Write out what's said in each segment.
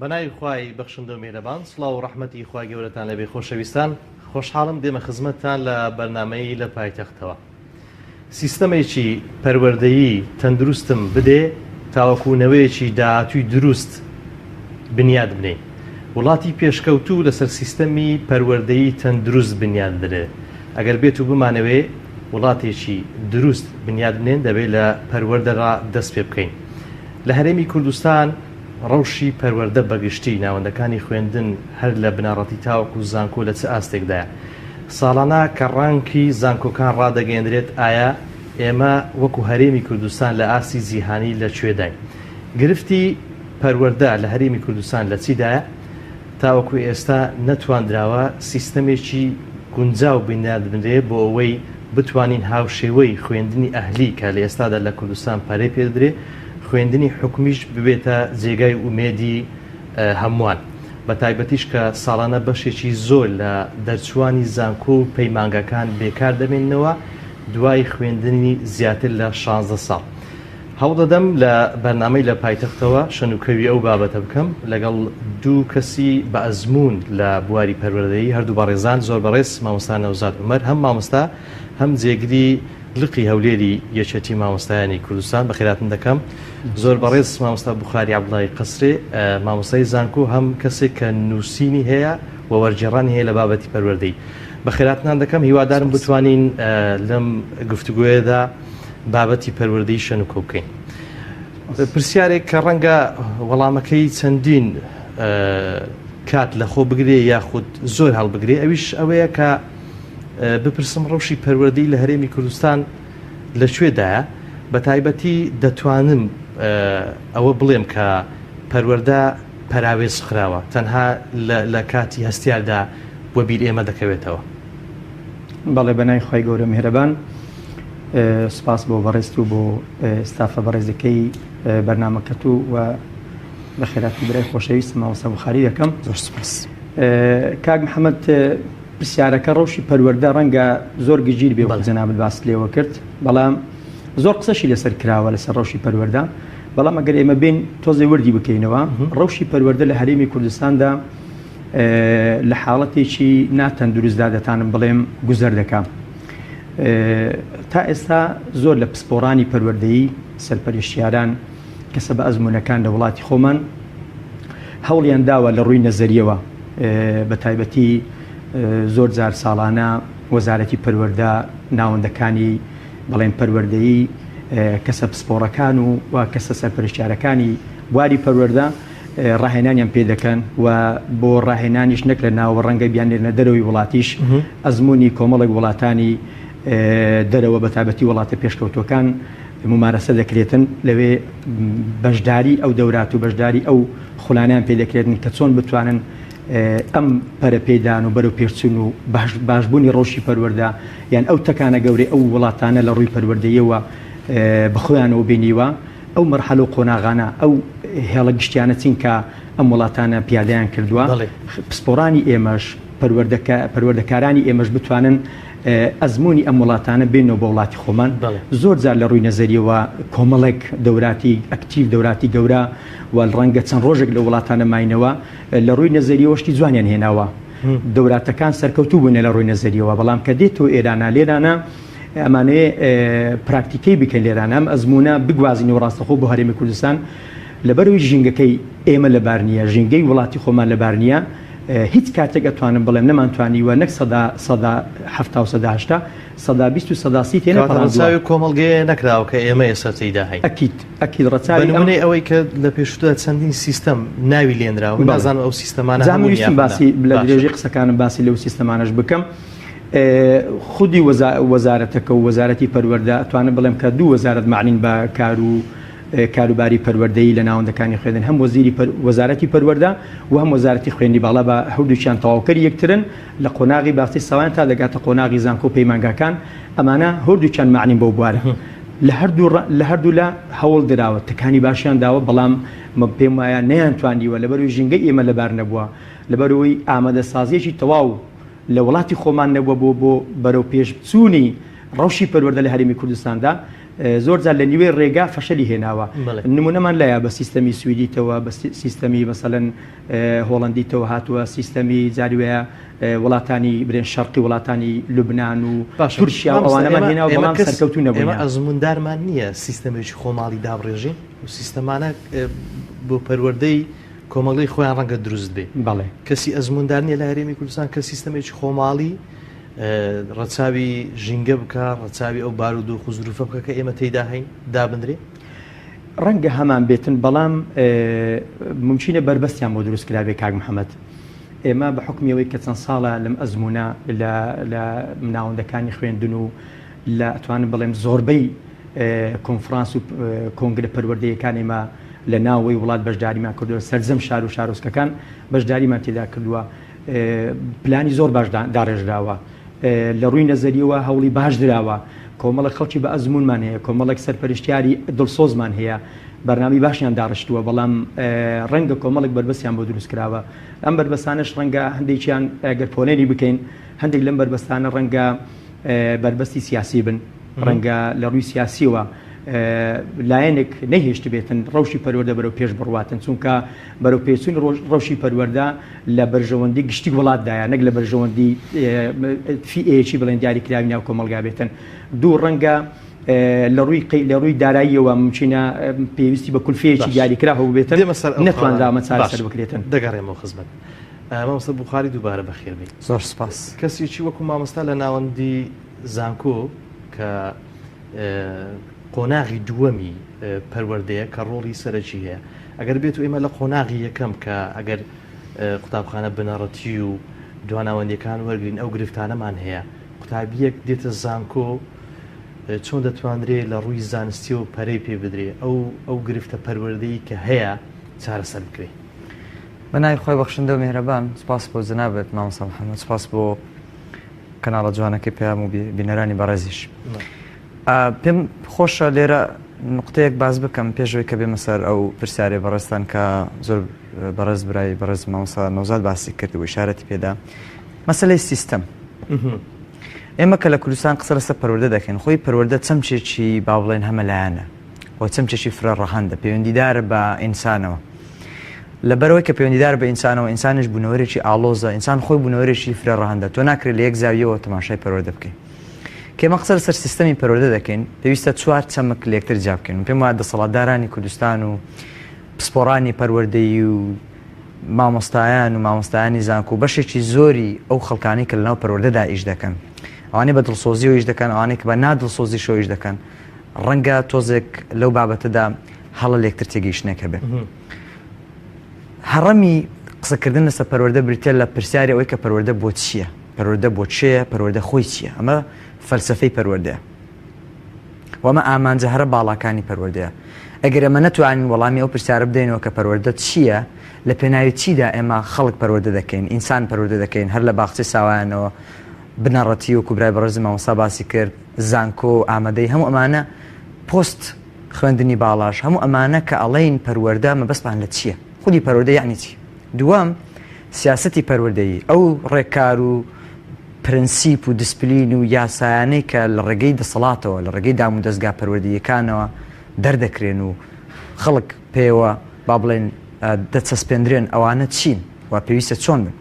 بەناوی خوای بەخشندە و میهرەبان سڵاو و ڕەحمەتی خوای گەورەتان لێبێ خۆشەویستان خۆشحاڵم دێمە خزمەتتان لە بەرنامەی لە پایتەختەوە سیستەمێکی پەروەردەیی تەندروستم بدێ تاوەکو نەوەیەکی داهاتووی دروست بنیاد بنێین. وڵاتی پێشکەوتوو لەسەر سیستەمی پەروەردەیی تەندروست بنیاد دەنرێ. ئەگەر بێتو بمانەوێ وڵاتێکی دروست بنیاد بنێن دەبێ لە پەروەردەڕا دەست پێ بکەین. لە هەرێمی کوردستان ڕەوشی پەروەردە بەگشتی، ناوەندەکانی خوێندن هەر لە بنەڕەتی تاوەکو زانکۆ لە چ ئاستێکدایە؟ ساڵانە کە ڕانکی زانکۆکان ڕادەگەیەندرێت ئایا ئێمە وەکو هەرێمی کوردستان لە ئاستی جیهانی لە کوێداین؟ گرفتی پەروەردە لە هەرێمی کوردستان لە چیدایە؟ تاوەکو ئێستا نەتواندراوە سیستەمێکی گونجاو بنیاد بنرێ بۆ ئەوەی بتوانین هاوشێوەی خوێندنی ئەهلی کە لە ئێستادا لە کوردستان پەرەی پێدرێ خوێندنی حکومیش ببێتە جێگای ئومێدی هەمووان بە تایبەتیش کە ساڵانە بەشێکی زۆر لە دەرچووانی زانکۆ و پەیمانگاکان بێکار دەمێننەوە دوای خوێندنی زیاتر لە 16 ساڵ. هەوڵدەدەم لە بەرنامەی لە پایتەختەوە شەنوکەوی ئەو بابەتە بکەم لەگەڵ دوو کەسی بە ئەزموون لە بواری پەروەردەیی هەردوو بەڕێزان زۆر بەڕێز مامۆستا نەوزاد عومەر هەم مامۆستا هەم جێگری لقی هەولێری یەکێتی مامۆستایانی کوردستان بەخێراتن دەکەم زۆر بەڕێز مامۆستا بوخاری عەبدوڵای قەسرێ مامۆستای زانکۆ هەم کەسێک کە نووسینی هەیە و وەرگێڕانی هەیە لە بابەتی پەروەردەی بەخێراتنان دەکەم هیوادارم بتوانین لەم گفتوگۆیەدا بابەتی پەروەردەی شەنوکۆ بکەین. پرسیارێک کە ڕەنگە وەڵامەکەی چەندین کات لەخۆ بگرێ یاخود زۆر هەڵبگرێ ئەویش ئەوەیە کە بپرسم ڕەوشی پەروەردەی لە هەرێمی کوردستان لە کوێدایە؟ بە تایبەتی دەتوانم ئەوە بڵێم کە پەروەردە پەراوێز خراوە تەنها لە کاتی هەستیاردا وەبیر ئێمە دەکەوێتەوە. بەڵێ بەناوی خوای گەورە میهرەبان سوپاس بۆ بەڕێزت و بۆ ستافە بەڕێزەکەی بەرنامەکەت و و بەخێراتنی برای خۆشەویستم مامۆستا بوخاری دەکەم. زۆر سوپاس. کاک محەممەد پرسیارەکە ڕەوشی پەروەردە ڕەنگە زۆر گشتگیر بێ وەکو جەنابت باست لێوە کرد بەڵام زۆر قسەشی لەسەر کراوە لەسەر ڕەوشی پەروەردە بەڵام ئەگەر ئێمە بین تۆزێ وردی بکەینەوە ڕەوشی پەروەردە لە هەرێمی کوردستاندا لە حاڵەتێکی ناتەندروستدا دەتانم بڵێم گوزەر دەکا تا ئێستا زۆر لە پسپۆڕانی پەروەردەیی سەرپەرشتیاران کەسە بە ئەزموونەکان لە وڵاتی خۆمان هەوڵیان داوە لە ڕووی نەزەریەوە بە تایبەتی زۆر جار ساڵانە وەزارەتی پەروەردە ناوەندەکانی بەڵێن پەروەردەیی کەسە پسپۆڕەکان و و کەسە سەرپەرشتیارەکانی بواری پەروەردە ڕاهێنانیان پێ دەکەن و بۆ ڕاهێنانیش نەک لە ناوە ڕەنگە بیاننێرنە دەرەوەی وڵاتیش ئەزموونی کۆمەڵێک وڵاتانی دەرەوە بە تایبەتی وڵاتە پێشکەوتووەکان مومارەسە دەکرێتن، لەوێ بەشداری ئەو دەورات و بەشداری ئەو خولانەیان پێ دەکرێتن کە چۆن بتوانن ئەم پەرەپێدان و بەرەوپێشچوون و باشبوونی ڕەوشی پەروەردە یان ئەو تەکانە گەورەی ئەو وڵاتانە لە ڕووی پەروەردەییەوە بە خۆیانەوە بینیوە، ئەو مەرحەلە و قۆناغانە، ئەو هێڵە گشتیانە چین کە ئەم وڵاتانە پیادەیان کردووە، پسپۆڕانی ئێمەش، پەروەردەکارانی ئێمەش بتوانن ئەزموونی ئەم وڵاتانە بێنەوە بۆ وڵاتی خۆمان. زۆر جار لە ڕووی نەزەرییەوە کۆمەڵێک دەوراتی ئەکتیڤ، دەوراتی گەورە و ڕەنگە چەند ڕۆژێک لەو وڵاتانە ماینەوە، لە ڕووی نەزەرییەوە شتی جوانیان هێناوە. دەوراتەکان سەرکەوتوو بوونە لە ڕووی نەزەرییەوە، بەڵام کە دێتەوە ئێرانە، لێرانە ئەمانەوێ پراکتیکەی بکەین لێرانە، ئەم ئەزموونە بگوازینەوە ڕاستەخۆ بۆ هەرێمی کوردستان. لەبەرئەوەی ژینگەکەی ئێمە لەبار نییە، ژینگەی وڵاتی خۆمان لەبار نییە، هیچ کاتێک ئەتوانم بڵێم نەمانتوانیوە نەک سەدا 70 و 80% 20% و 30% تێ کەواتە نەپەڕاندووە. ڕەچاوی کۆمەڵگەیە نەکراوە کە ئێمە ئێستا تێیدا هەین. ئەکید ئەکید ڕەچاوی بە ئەم. نموونەی ئەوەی کە لە پێشووتردا چەندین سیستەم ناوی لێنراوە، من بەڵێ. نازانم ئەو سیستەمانە جا من هەبوون ویستم یاخود نا. باسی لە باشە. درێژەی قسەکانم باسی لەو سیستەمانەش بکەم. خودی وەزارەتەکە و وەزارەتی پەروەردە ئەتوانم بڵێم کە دوو وەزارەت مەعنین بە کار و کاروباری پەروەردەیی لە ناوەندەکانی خوێندن هەم وەزیری وەزارەتی پەروەردە و هەم وەزارەتی خوێندنی باڵا بە هەردووکیان تەواوکەری یەکترن لە قۆناغی باخچەی ساوایان تا دەگاتە قۆناغی زانکۆ و پەیمانگاکان ئەمانە هەردووکیان مەعنین بەو بوارە لە هەردوو لە هەردوو لا هەوڵ دراوە تەکانی باشیان داوە بەڵام پێم وایە نەیانتوانیوە لەبەروی ژینگەی ئێمە لەبار نەبووە لەبەرەوەی ئامادەسازیەکی تەواو لە وڵاتی خۆمان نەبووە بۆ بۆ بەرەو پێشچوونی ڕەوشی پەروەردە لە هەرێمی کوردستاندا. زۆر جار لە نیوەی ڕێگا فەشەلی هێناوە. نمونەمان لایە بە سیستەمی سویدیتەوە، بە سیستەمی مەسەلەن هۆڵەندیتەوە هاتووە، سیستەمی جاری وایە وڵاتانی برێن شەرقی وڵاتانی لوبنان و تورکیا و ئەوانەمان هێناوە بەڵام سەرکەوتوو نەبووینە. ئێمە ئەزمووندارمان نییە سیستەمێکی خۆماڵی دابڕێژین و سیستەمانە بۆ پەروەردەی کۆمەڵگەی خۆیان ڕەنگە دروست بێ. بەڵێ. کەسی ئەزمووندار نییە لە هەرێمی کوردستان کە سیستەمێکی خۆماڵی ڕەچاوی ژینگە بکا، ڕەچاوی ئەو بارودۆخ و زروفە بکا کە ئێمە تێیدا هەین، دابنرێ؟ ڕەنگە هەمان بێتن، بەڵام مومکینە بەربەستیان بۆ دروست کرابێ کاک محەمەد. ئێمە بە حوکمی ئەوەی کە چەند ساڵە لەم ئەزموونە لە لە ناوەندەکانی خوێندن و لە ئەتوانم بڵێم زۆربەی کۆنفرانس و کۆنگرە پەروەردەیەکان ئێمە لە ناوەوەی وڵات بەشداریمان کردووە، سەرجەم شار و شارۆچکەکان بەشداریمان تێدا کردووە. پلانی زۆر باش داڕێژراوە، لە ڕووی نەزەریەوە هەوڵی باش دراوە، کۆمەڵێک خەڵکی بە ئەزموونمان هەیە، کۆمەڵێک سەرپەرشتیاری دڵسۆزمان هەیە، بەرنامەی باشیان داڕشتووە، بەڵام ڕەنگە کۆمەڵێک بەربەستیان بۆ دروست کراوە، ئەم بەربەستانەش ڕەنگە هەندێکیان گەر پۆلێنی بکەین، هەندێک لەم بەربەستانە ڕەنگە بەربەستی سیاسی بن. ڕەنگە لە ڕووی سیاسیەوە لایەنێک نەیهێشتبێتن ڕەوشی پەروەردە بەرەو پێش بڕواتن، چونکە بەرەو پێچوونی ڕەوشی پەروەردە لە بەرژەوەندی گشتی وڵاتدایە نەک لە بەرژەوەندی فیئەیەکی بڵێن دیاریکراوی ناو کۆمەڵگا بێتن. دوو ڕەنگە لە ڕووی لە ڕووی داراییەوە ممکنە پێویستی بە کولفەیەکی دیاریکراو هەبووبێتن نەتوانرا ئەمە چارەسەر بکرێتن. دەگەڕێمەوە خزمەت مامۆستا بوخاری دووبارە بەخێربێی. زۆر سپاس. کەسێکی وەکو مامۆستا لە ناوەندی زانکۆ کە قۆناغی دووەمی پەروەردەیە کە ڕۆڵی سەرەکی هەیە ئەگەر بێت و ئێمە لە قۆناغی یەکەم کە ئەگەر قوتابخانە بنەڕەتی و دواناوەندیەکان وەرگین ئەو گرفتانەمان هەیە قوتابیەک دێتە زانکۆ چۆن دەتوانرێ لە ڕووی زانستی و پەرەی پێ بدرێ ئەو ئەو گرفتە پەروەردەی کە هەیە چارەسەر بکرێ. بە ناوی خوای بەخشندە و میهرەبان سپاس بۆ جەنابت مامۆستا محەممەد سپاس بۆ کەناڵە جوانەکەی پەیام و بینەرانی بەڕێزیش پێم خۆشە لێرە نقطەیەک باز بکەم پێشەوەی کە بێمە سەر ئەو پرسیارێ بەڕێزتان کە زۆر بەڕێز برای بەڕێز مامۆستا نەوزاد باسی کرد و ئیشارەتی پێدا مەسلەی سیستەم ئێمە کە لە کوردستان قسە لەسەر پەروەردە دەکەین خۆی پەروەردە چەمچێکی با بڵێن هەمەلایەنە و چەمچێکی فرە ڕەهەندە پەیوەندیدارە بە ئینسانەوە لەبەرئەوەی کە پەیوەندیدارە بە ئینسانەوە، ئینسانیش بوونەوەرێکی ئاڵۆزە، ئینسان خۆی بوونەوەرێکی فرە ڕەهەندە، تۆ ناکرێت لە یەک زاویەوە تەماشای پەروەردە بکەی. کە ئێمە قسە لەسەر سیستەمی پەروەردە دەکەین، پێویستە چوار چەمک لە یەکتر جیا بکەین. من پێم وایە دەسەڵاتدارانی کوردستان و پسپۆڕانی پەروەردەیی و مامۆستایان و مامۆستایانی زانکۆ و بەشێکی زۆری ئەو خەڵکانەی کە لەناو پەروەردەدا ئیش دەکەن، ئەوانەی بە دڵسۆزیەوە ئیش دەکەن، ئەوانەی کە بە نادڵسۆزیشەوە ئیش دەکەن، ڕەنگە تۆزێک لەو بابەتەدا هەڵە لێکتر تێگەیشتنێک هەبێ. هەڕەمی قسەکردن لەسەر پەروەردە بریتیە لە پرسیاری ئەوەی کە پەروەردە بۆ چییە؟ پەروەردە بۆ کێیە؟ پەروەردە خۆی چییە؟ ئەمە فەلسەفەی پەروەردەیە و ئەمە ئامانجە هەرە باڵاکانی پەروەردەیە. ئەگەر ئێمە نەتوانین وەڵامی ئەو پرسیارە بدەینەوە کە پەروەردە چییە، لە پێناوی چیدا ئێمە خەڵک پەروەردە دەکەین، ئینسان پەروەردە دەکەین، هەر لە باخچەی ساوایانەوە بنەڕەتی وەکو برای بەڕێزم مامۆستا باسی کرد، زانکۆ و ئامادەیی هەموو ئەمانە پۆست خوێندنی باڵاش، هەموو ئەمانە کە ئەڵێین پەروەردە مەبەستمان لە چییە؟ خودی پەروەردە یەعنی چی؟ دووەم، سیاسەتی پەروەردەیی، ئەو ڕێکار و پرنسیپ و دیسپلین و یاسایانەی کە لە ڕێگەی دەسەڵاتەوە، لە ڕێگەی دامودەزگا پەروەردەییەکانەوە دەردەکرێن و خەڵک پێیەوە با بڵێین دەچەسپێندرێن، ئەوانە چین و پێویستە چۆن بن؟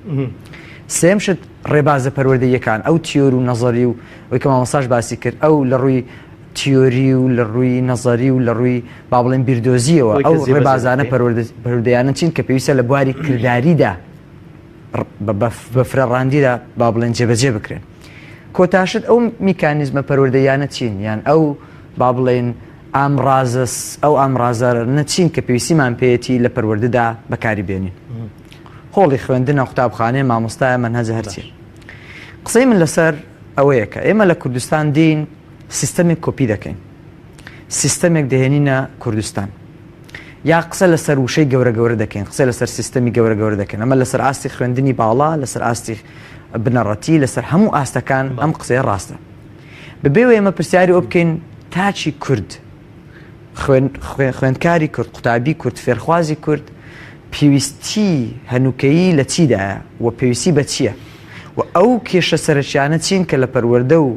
سێیەم شت، ڕێبازە پەروەردەییەکان، ئەو تیۆر و نەزەری و ئەوەی کە مامۆستاش باسی کرد، ئەو لە ڕووی تیۆری و لە ڕووی نەزەری و لە ڕووی با بڵێن بیردۆزیەوە ئەو ڕێبازانە پەروەردەیانە چین کە پێویستە لە بواری کرداریدا بە فرە ڕاندیدا با بڵێن جێبەجێ بکرێن. کۆتاشت ئەو میکانیزمە پەروەردەیانە چین یان ئەو با بڵێن ئامرازە ئەو ئامرازانە چین کە پێویستیمان پێیەتی لە پەروەردەدا بەکاری بێنین. هۆڵی خوێندنە قوتابخانەیە مامۆستایە مەنهەجە هەرچی. قسەی من لەسەر ئەوەیە کە ئێمە لە کوردستان دین سیستەمێک کۆپی دەکەین سیستەمێک دەهێنینە کوردستان یا قسە لەسەر وشەی گەورە گەورە دەکەین قسە لەسەر سیستەمی گەورە گەورە دەکەین ئەمە لەسەر ئاستی خوێندنی باڵا لەسەر ئاستی بنەڕەتی لەسەر هەموو ئاستەکان ئەم قسەیە ڕاستە بەبێ ئێمە پرسیاری ئەو بکەین تاچی کورد خوێندکاری کورد قوتابی کورد فێرخوازی کورد پێویستی هەنووکەیی لە چیدایە و پێویستی بە چییە و ئەو کێشە سەرەکیانە چین کە لە پەروەردە و.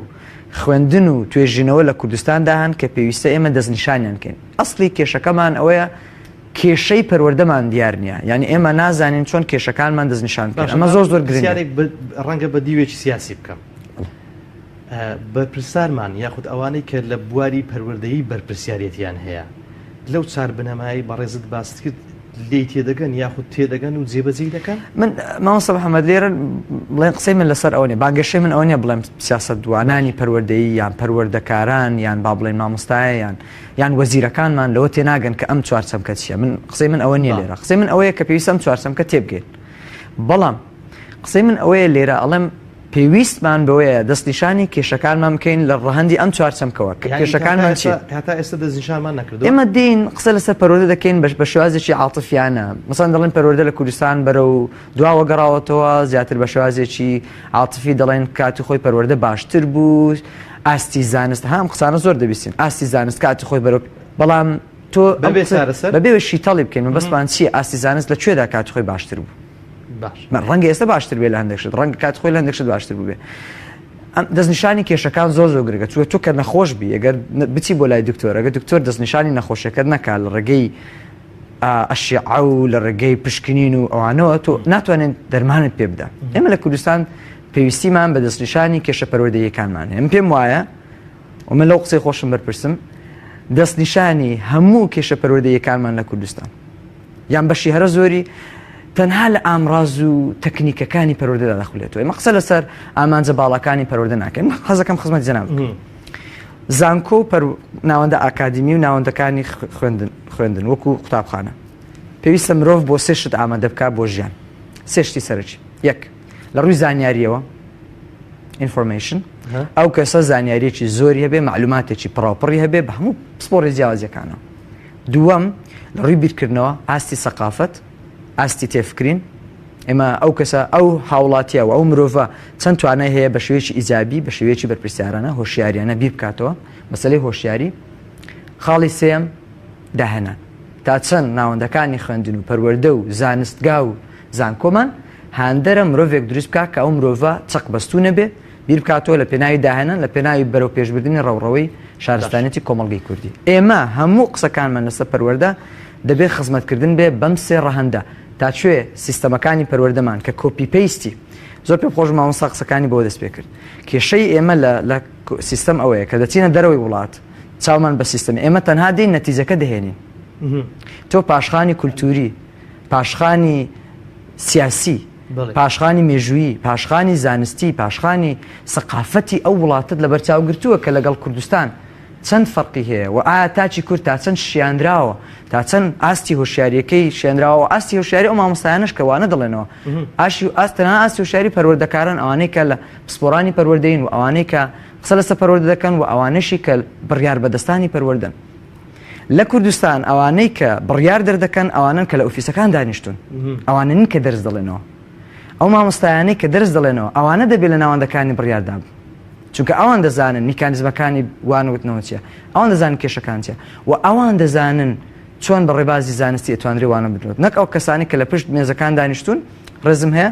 خوێندن و توێژینەوە لە کوردستاندا هەن کە پێویستە ئێمە دەستنیشانیان کەین. ئەسڵی کێشەکەمان ئەوەیە کێشەی پەروەردەمان دیار نییە، یانی ئێمە نازانین چۆن کێشەکانمان دەستنیشان بکەین. باشە ئەمە زۆر زۆر گرنگە. پرسیارێک ڕەنگە بە دیوێکی سیاسی بکەم. بەرپرسارمان یاخود ئەوانەی کە لە بواری پەروەردەیی بەرپرسیارێتیان هەیە لەو چار بنەمایەی بەڕێزت باست کرد لێی تێدەگەن یاخود تێدەگەن و جێبەجێی دەکەن؟ من مامۆستا محەممەد لێرە بڵێن قسەی من لەسەر ئەوە نیە بانگەشەی من ئەوە نیە بڵێم سیاسەتوانانی پەروەردەیی یان پەروەردەکاران یان با بڵێن مامۆستایە یان یان وەزیرەکانمان لەوە تێناگەن کە ئەم چوار چەمکە چییە من قسەی من ئەوە نیە لێرە قسەی من ئەوەیە کە پێویستە ئەم چوار چەمکە تێبگەین بەڵام قسەی من ئەوەیە لێرە ئەڵێم پێویستمان بەوەیە دەستنیشانی کێشەکانمان بکەین لە ڕەهەندی ئەم چوار چەمکەوە کە کێشەکانمان چین. هەتا ئێستا دەستنیشانمان نەکردووە؟ ئێمە دێین قسە لەسەر پەروەردە دەکەین بە شێوازێکی عاتفیانە، مەسەلەن دەڵێن پەروەردە لە کوردستان بەرەو دواوە گەڕاوەتەوە، زیاتر بە شێوازێکی عاتفی دەڵێن کاتی خۆی پەروەردە باشتر بوو، ئاستی زانست، ها ئەم قسانە زۆر دەبیستین، ئاستی زانست کاتی خۆی بەرەو بەڵام تۆ بەبێ چارەسەر؟ بەبێ شیتەڵی بکەین مەبەستمان چییە ئاستی زانست لە کوێدا کاتی خۆی باشتر بوو؟ باش ڕەنگە ئێستا باشتر بێ لە هەندێک شت ڕەنگە کات خۆی لە هەندێک شت باشتر بووبێ ئەم دەستنیشانی کێشەکان زۆر زۆر گرنگە چوە تۆ کە نەخۆش بی ئەگەر بچی بۆ لای دکتۆر ئەگەر دکتۆر دەستنیشانی نەخۆشیەکەت نەکات لە ڕێگەی ئەشیعە و لە ڕێگەی پشکنین و ئەوانەوە تۆ ناتوانێت دەرمانت پێ بدە ئێمە لە کوردستان پێویستیمان بە دەستنیشانی کێشە پەروەردەیەکانمان هەیە من پێم وایە و من لەو قسەی خۆشم بەرپرسم دەستنیشانی هەموو کێشە پەروەردەیەکانمان لە کوردستان یان بەشی هەرە زۆری تەنها لە ئامراز و تەکنیکەکانی پەروەردەدا دەخولێتەوە ئێمە قسە لەسەر ئامانجە باڵاکانی پەروەردە ناکەین حەزەکەم خزمەت جەناب بکەم زانکۆ و پەر ناوەندە ئاکادمی و ناوەندەکانی خوێندن خوێندن وەکو قوتابخانە پێویستە مرۆڤ بۆ سێ شت ئامادە بکات بۆ ژیان سێ شتی سەرەکی یەک لە ڕووی زانیاریەوە information ئەو کەسە زانیاریەکی زۆری هەبێ معلوماتێکی پڕاوپڕی هەبێ بە هەموو پسپۆڕی جیاوازیەکانەوە دووەم، لە ڕووی بیرکردنەوە، ئاستی سەقافەت، ئاستی تێفکرین، ئێمە ئەو کەسە، ئەو هاوڵاتییە و ئەو مرۆڤە چەند توانای هەیە بە شێوەیەکی ئیجابی، بە شێوەیەکی بەرپرسیارانە، هۆشیاریانە بیر بکاتەوە، مەسەلەی هۆشیاری. خاڵی سێیەم، داهێنان. تا چەند ناوەندەکانی خوێندن و پەروەردە و زانستگا و زانکۆمان هاندەرە مرۆڤێک دروست بکات کە ئەو مرۆڤە چەقبەستوو نەبێ، بیر بکاتەوە لە پێناوی داهێنان، لە پێناوی بەرەوپێشبردنی ڕەوڕەوەی شارستانیەتی کۆمەڵگەی کوردی. ئێمە هەموو قسەکانمان لەسەر پەروەردە دەبێ خزمەتکردن بێ بەم سێ ڕەهەندە تا کوێ سیستەمەکانی پەروەردەمان کە copy paste ی زۆر پێم خۆش مامۆستا قسەکانی بەوە دەست پێ کرد کێشەی ئێمە لە لە سیستەم ئەوەیە کە دەچینە دەرەوەی وڵات چاومان بە سیستەم ئێمە تەنها دێین نەتیجەکە دەهێنین تۆ پاشخانی کولتوری پاشخانی سیاسی پاشخانی مێژوویی، پاشخانی زانستی، پاشخانی سەقافەتی ئەو وڵاتەت لەبەرچاو گرتووە کە لەگەڵ کوردستان چەند فەرقی هەیە و ئایا تاکی کورد تا چەند شیاندراوە، تا چەند ئاستی هۆشیارییەکەی شیاندراوە و ئاستی هۆشیاری ئەو مامۆستایانەش کە وانە دەڵێنەوە ئاشی ئاست تەنها ئاستی هۆشیاری پەروەردەکاران ئەوانەی کە لە پسپۆڕانی پەروەردەین و ئەوانەی کە قسە لەسەر پەروەردە دەکەن و ئەوانەشی کە بڕیار بەدەستانی پەروەردەن. لە کوردستان ئەوانەی کە بڕیار دەردەکەن ئەوانەن کە لە ئۆفیسەکان دانیشتون ئەوانە نین کە دەرس دەڵێنەوە ئەو مامۆستایانەی کە دەرس دەڵێنەوە ئەوانە دەبێت لە ناوەندەکانی بڕیاردا بن چونکە ئەوان دەزانن میکانیزمەکانی وانەوتنەوە چیە ئەوان دەزانن کێشەکان چیە و ئەوان دەزانن چۆن بە ڕێبازی زانستی ئەتوانرێ وانە بدرێت نەک ئەو کەسانی کە لە پشت مێزەکان دانیشتون ڕێزم هەیە